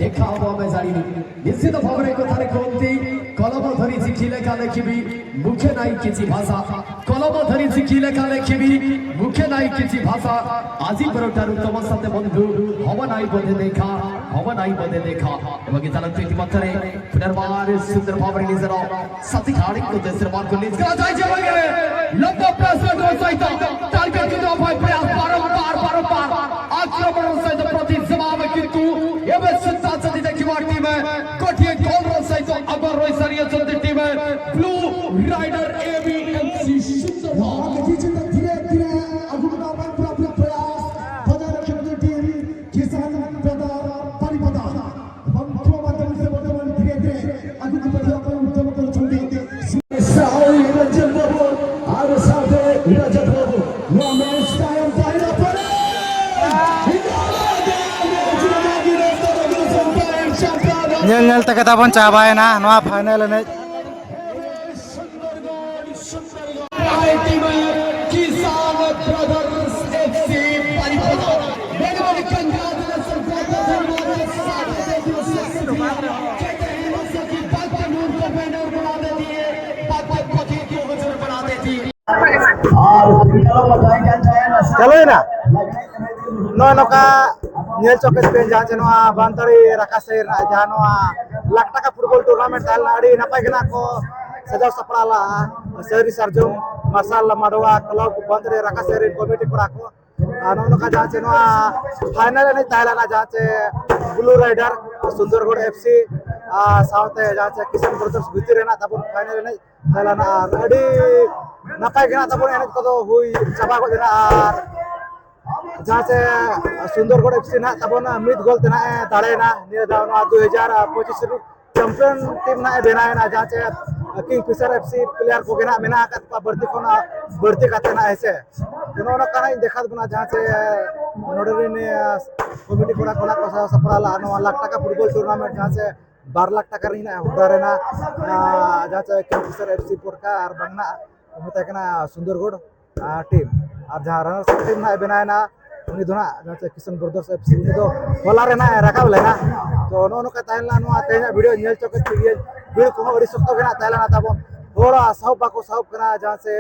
ᱫᱮᱠᱷᱟᱣ ᱟᱵᱚ ᱢᱮ ᱡᱟᱹᱲᱤ ᱱᱤᱥᱪᱤᱛ ᱵᱷᱟᱵᱽ ᱨᱮ ᱠᱚᱛᱷᱟ ᱨᱮ ᱠᱚᱢᱛᱤ ᱠᱚᱞᱚᱢ ᱫᱷᱚᱨᱤ ᱪᱤᱠᱤ ᱞᱮᱠᱷᱟ ᱞᱮᱠᱷᱤᱵᱤ ᱢᱩᱠᱷᱮ ᱱᱟᱭ ᱠᱤᱪᱷᱤ ᱵᱷᱟᱥᱟ ᱠᱚᱞᱚᱢ ᱫᱷᱚᱨᱤ ᱪᱤᱠᱤ ᱞᱮᱠᱷᱟ ᱞᱮᱠᱷᱤᱵᱤ ᱢᱩᱠᱷᱮ ᱱᱟᱭ ᱠᱤᱪᱷᱤ ᱵᱷᱟᱥᱟ ଆଜି ପରଠାରୁ ତମ ସତେ ବନ୍ଧୁ ହବ ନାହିଁ ବୋଧେ ଦେଖା ହବ ନାହିଁ ବୋଧେ ଦେଖା ଏବଂ ଚାଲନ୍ତୁ ଇତିମଧ୍ୟରେ ପୁନର୍ବାର ସୁନ୍ଦର ଭାବରେ ନିଜର ସାଥୀ ଧାଡ଼ିକୁ ଦେଶରେ ବାହାରକୁ ଲିଜ୍ କରାଯାଇଛି ଏବଂ ଲମ୍ବା ପ୍ରେସର ସହିତ ଟାର୍ଗେଟ କିନ୍ତୁ ଅଭୟ ପ୍ରୟାସ ବାରମ୍ବାର ବାରମ୍ବାର ଆକ୍ରମଣ ସହିତ ପ୍ରତି ଜବାବ କିନ୍ତୁ ଏବେ ସୁଦ୍ଧା ଯଦି ଦେଖିବା ଟିମ୍ ଗୋଟିଏ ଗୋଲର ସହିତ ଆଗ ରହି ସାରିଅଛନ୍ତି ଟିମ୍ ବ୍ଲୁ ରାଇଡର ଏବିଏମ୍ସି ସୁନ୍ଦର। ଧୀରେ ଧୀରେ ଆଗକୁ ନବା ପାଇଁ ପୁରା ପୁରା ପ୍ରୟାସ ବଜାୟ ରଖିଛନ୍ତି ଟିମ୍ କିଷାନ ବ୍ରଦର ବାରିପଦା। ଏବଂ ଥ୍ରୋ ମାଧ୍ୟମରେ ସେ ବର୍ତ୍ତମାନ ଧୀରେ ଧୀରେ ଆଗକୁ ବଢ଼ିବା ପାଇଁ ଉଦ୍ୟମ କରୁଛନ୍ତି। ସାହୁ ରଞ୍ଜନ ବାବୁ ଆଉ ସାଥେ ରଜତ ବାବୁ ନୂଆ ମ୍ୟାଚ୍ ଟାଇମ୍ ପାଇଲା ପରେ ᱧᱮᱞ ᱧᱮᱞ ᱛᱮᱜᱮ ᱛᱟᱵᱚᱱ ᱪᱟᱵᱟᱭᱮᱱᱟ ᱱᱚᱣᱟ ᱯᱷᱟᱭᱱᱮᱞ ᱮᱱᱮᱡ᱾ किसान brothers FC Baripada. Many many congratulations, brother। चलो ना। ᱱᱚᱜᱼᱚᱭ ᱱᱚᱝᱠᱟ ᱧᱮᱞ ᱪᱚ ᱠᱮᱫ ᱯᱮ ᱡᱟᱦᱟᱸ ᱡᱮ ᱱᱚᱣᱟ ᱵᱟᱱᱛᱟᱲᱤ ᱨᱟᱠᱷᱟ ᱥᱟᱹᱭ ᱨᱮᱱᱟᱜ ᱡᱟᱦᱟᱸ ᱱᱚᱣᱟ ᱞᱟᱠᱷ ᱴᱟᱠᱟ ᱯᱷᱩᱴᱵᱚᱞ ᱴᱩᱨᱱᱟᱢᱮᱱᱴ ᱛᱟᱦᱮᱸ ᱞᱮᱱᱟ, ᱟᱹᱰᱤ ᱱᱟᱯᱟᱭ ᱜᱮ ᱱᱟᱜ ᱠᱚ ᱥᱟᱡᱟᱣ ᱥᱟᱯᱲᱟᱣ ᱞᱟᱜᱼᱟ᱾ ᱥᱟᱹᱨᱤ ᱥᱟᱨᱡᱚᱢ ᱢᱟᱨᱥᱟᱞ ᱢᱟᱰᱣᱟ ᱠᱞᱟᱵᱽ ᱵᱟᱱᱛᱟᱲᱤ ᱨᱟᱠᱷᱟ ᱥᱟᱹᱭ ᱨᱮᱱ ᱠᱚᱢᱤᱴᱤ ᱠᱚᱲᱟ ᱠᱚ᱾ ᱟᱨ ᱱᱚᱜᱼᱚ ᱱᱚᱝᱠᱟ ᱡᱟᱦᱟᱸ ᱪᱮ ᱱᱚᱣᱟ ᱯᱷᱟᱭᱱᱟᱞ ᱮᱱᱮᱡ ᱛᱟᱦᱮᱸ ᱞᱮᱱᱟ, ᱡᱟᱦᱟᱸ ᱪᱮ ᱵᱞᱩ ᱨᱟᱭᱰᱟᱨ ᱥᱩᱱᱫᱚᱨᱜᱚᱲ ᱮᱯᱷᱥᱤ ᱟᱨ ᱥᱟᱶᱛᱮ ᱡᱟᱦᱟᱸ ᱪᱮ ᱠᱤᱥᱟᱱ ᱵᱨᱟᱫᱟᱨᱥ ᱵᱷᱤᱛᱤᱨ ᱨᱮᱱᱟᱜ ᱛᱟᱵᱚᱱ ᱯᱷᱟᱭᱱᱟᱞ ᱮᱱᱮᱡ ᱛᱟᱦᱮᱸ ᱞᱮᱱᱟ᱾ ᱟᱨ ᱟᱹᱰᱤ ᱱᱟᱯᱟᱭ ᱜᱮ ᱱᱟᱜ ᱛᱟᱵᱚᱱ ᱮᱱᱮᱡ ᱠᱚᱫᱚ ᱦᱩᱭ ᱪᱟᱵᱟ ᱜᱚᱫ ᱮᱱᱟ᱾ ᱟᱨ ᱡᱟᱦᱟᱸ ᱪᱮ ᱥᱩᱱᱫᱚᱨᱜᱚᱲ ᱮᱯᱷᱥᱤ ᱱᱟᱜ ᱛᱟᱵᱚᱱ ᱢᱤᱫ ᱜᱳᱞ ᱛᱮ ᱱᱟᱜ ᱮ ᱫᱟᱲᱮᱭᱮᱱᱟ ᱱᱤᱭᱟᱹ ᱫᱷᱟᱣ ᱱᱚᱣᱟ ᱫᱩ ᱦᱟᱡᱟᱨ ᱯᱚᱸᱪᱤᱥ ᱨᱮ ᱪᱟᱢᱯᱤᱭᱟᱱ ᱴᱤᱢ ᱱᱟᱜ ᱮ ᱵᱮᱱᱟᱣ ᱮᱱᱟ, ᱡᱟᱦᱟᱸ ᱪᱮ ᱠᱤᱝ ᱯᱷᱤᱥᱟᱨ ᱮᱯᱷᱥᱤ ᱯᱞᱮᱭᱟᱨ ᱠᱚᱜᱮ ᱱᱟᱜ ᱢᱮᱱᱟᱜ ᱟᱠᱟᱫ ᱠᱚᱣᱟ ᱵᱟᱹᱲᱛᱤ ᱠᱷᱚᱱ ᱵᱟᱹᱲᱛᱤ ᱠᱟᱛᱮ ᱱᱟᱜ, ᱦᱮᱸ ᱥᱮ᱾ ᱛᱚ ᱱᱚᱜᱼᱚ ᱱᱚᱝᱠᱟ ᱱᱟᱜ ᱤᱧ ᱫᱮᱠᱷᱟᱣ ᱟᱵᱚᱱᱟ, ᱡᱟᱦᱟᱸ ᱪᱮ ᱱᱚᱰᱮ ᱨᱮᱱ ᱠᱚᱢᱤᱴᱤ ᱠᱚᱲᱟ ᱠᱚ ᱱᱟᱜ ᱠᱚ ᱥᱟᱡᱟᱣ ᱥᱟᱯᱲᱟᱣ ᱞᱟᱜᱼᱟ ᱱᱚᱣᱟ ᱞᱟᱠᱷ ᱴᱟᱠᱟ ᱯᱷᱩᱴᱵᱚᱞ ᱴᱩᱨᱱᱟᱢᱮᱱᱴ, ᱡᱟᱦᱟᱸ ᱪᱮ ᱵᱟᱨ ᱞᱟᱠᱷ ᱴᱟᱠᱟ ᱨᱮᱱᱟᱜ ᱦᱚᱠᱫᱟᱨ ᱮᱱᱟ, ᱟᱨ ᱡᱟᱦᱟᱸ ᱪᱮ ᱠᱤᱝᱯᱷᱤᱥᱟᱨ ᱮᱯᱷ ᱥᱤ ᱯᱚᱴᱠᱟ ᱟᱨ ᱵᱟᱝ ᱱᱟᱜ ᱢᱮᱛᱟᱭ ᱠᱟᱱᱟ ᱥᱩᱱᱫᱚᱨᱜᱚᱲ ᱴᱤᱢ᱾ ᱟᱨ ᱡᱟᱦᱟᱸ ᱨᱟᱱᱟᱨᱥ ᱟᱯ ᱴᱤᱢ ᱱᱟᱜ ᱵᱮᱱᱟᱣ ᱮᱱᱟ, ᱩᱱᱤ ᱫᱚ ᱱᱟᱜ ᱡᱟᱦᱟᱸ ᱪᱮ ᱠᱤᱥᱟᱱ ᱵᱨᱟᱫᱟᱨᱥ ᱮᱯᱷ ᱥᱤ, ᱩᱱᱤ ᱫᱚ ᱦᱚᱞᱟ ᱨᱮ ᱱᱟᱜ ᱮ ᱨᱟᱠᱟᱵ ᱞᱮᱱᱟ᱾ ᱛᱚ ᱱᱚᱜᱼᱚ ᱱᱚᱝᱠᱟ ᱛᱟᱦᱮᱸ ᱞᱮᱱᱟ ᱱᱚᱣᱟ ᱛᱮᱦᱮᱧᱟᱜ ᱵᱷᱤᱰᱤᱭᱳ᱾ ᱧᱮᱞ ᱪᱚ ᱠᱮᱫ ᱯᱮ ᱜᱮ, ᱵᱷᱤᱲ ᱠᱚᱦᱚᱸ ᱟᱹᱰᱤ ᱥᱚᱠᱛᱚ ᱜᱮ ᱱᱟᱜ ᱛᱟᱦᱮᱸ ᱞᱮᱱᱟ ᱛᱟᱵᱚᱱ᱾ ᱦᱚᱲ ᱥᱟᱦᱚᱵ ᱵᱟᱠᱚ ᱥᱟᱦᱚᱵ ᱠᱟᱱᱟ, ᱡᱟᱦᱟᱸ ᱪᱮ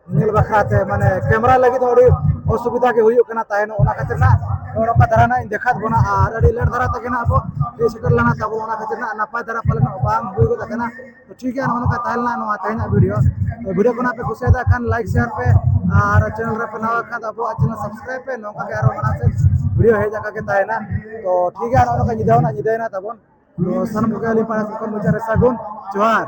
ᱧᱮᱞ ᱵᱟᱠᱷᱨᱟ ᱛᱮ, ᱢᱟᱱᱮ ᱠᱮᱢᱮᱨᱟ ᱞᱟᱹᱜᱤᱫ ᱦᱚᱸ ᱟᱹᱰᱤ ᱚᱥᱩᱵᱤᱫᱷᱟ ᱜᱮ ᱦᱩᱭᱩᱜ ᱠᱟᱱᱟ ᱛᱟᱦᱮᱱ᱾ ᱚᱱᱟ ᱠᱷᱟᱹᱛᱤᱨ ᱱᱟᱜ ᱱᱚᱜᱼᱚ ᱱᱚᱝᱠᱟ ᱫᱷᱟᱨᱟ ᱱᱟᱜ ᱤᱧ ᱫᱮᱠᱷᱟᱣ ᱵᱚᱱᱟ, ᱟᱨ ᱟᱹᱰᱤ ᱞᱮᱴ ᱫᱷᱟᱨᱟ ᱛᱮᱜᱮ ᱱᱟᱜ ᱟᱵᱚ ᱦᱮᱡ ᱥᱮᱴᱮᱨ ᱞᱮᱱᱟ ᱛᱟᱵᱚᱱ᱾ ᱚᱱᱟ ᱠᱷᱟᱹᱛᱤᱨ ᱱᱟᱜ ᱱᱟᱯᱟᱭ ᱫᱷᱟᱨᱟ ᱯᱟᱞᱮᱱ ᱵᱟᱝ ᱦᱩᱭ ᱜᱚᱫ ᱟᱠᱟᱱᱟ᱾ ᱛᱚ ᱴᱷᱤᱠ ᱜᱮᱭᱟ, ᱱᱚᱜᱼᱚ ᱱᱚᱝᱠᱟ ᱛᱟᱦᱮᱸ ᱞᱮᱱᱟ ᱱᱚᱣᱟ ᱛᱮᱦᱮᱧᱟᱜ ᱵᱷᱤᱰᱤᱭᱳ᱾ ᱛᱚ ᱵᱷᱤᱰᱤᱭᱳ ᱠᱚ ᱱᱟᱜ ᱯᱮ ᱠᱩᱥᱤᱭᱟᱫᱟ ᱠᱷᱟᱱ ᱞᱟᱭᱤᱠ ᱥᱮᱭᱟᱨ ᱯᱮ, ᱟᱨ ᱪᱮᱱᱮᱞ ᱨᱮ ᱯᱮ ᱱᱟᱣᱟ ᱠᱷᱟᱱ ᱫᱚ ᱟᱵᱚᱣᱟᱜ ᱪᱮᱱᱮᱞ ᱥᱟᱵᱥᱠᱨᱟᱭᱤᱵ ᱯᱮ᱾ ᱱᱚᱝᱠᱟ ᱜᱮ ᱟᱨᱚ ᱢᱟᱲᱟᱝ ᱥᱮᱫ ᱵᱷᱤᱰᱤᱭᱳ ᱦᱮᱡ ᱟᱠᱟ ᱜᱮ ᱛᱟᱦᱮᱱᱟ᱾ ᱛᱚ ᱴᱷᱤᱠ ᱜᱮᱭᱟ, ᱱᱚᱜᱼᱚ ᱱᱚᱝᱠᱟ ᱧᱤᱫᱟᱹ ᱦᱚᱸ ᱱᱟᱜ ᱧᱤᱫᱟᱹᱭᱮᱱᱟ ᱛᱟᱵᱚᱱ᱾ ᱛᱚ ᱥᱟᱱᱟᱢ ᱠᱚᱜᱮ ᱟᱹᱞᱤᱧ ᱯᱟᱦᱴᱟ ᱥᱮᱫ ᱠᱷᱚᱱ ᱢᱩᱪᱟᱹᱫ ᱨᱮ ᱥᱟᱹᱜᱩᱱ ᱡᱚᱦᱟᱨ᱾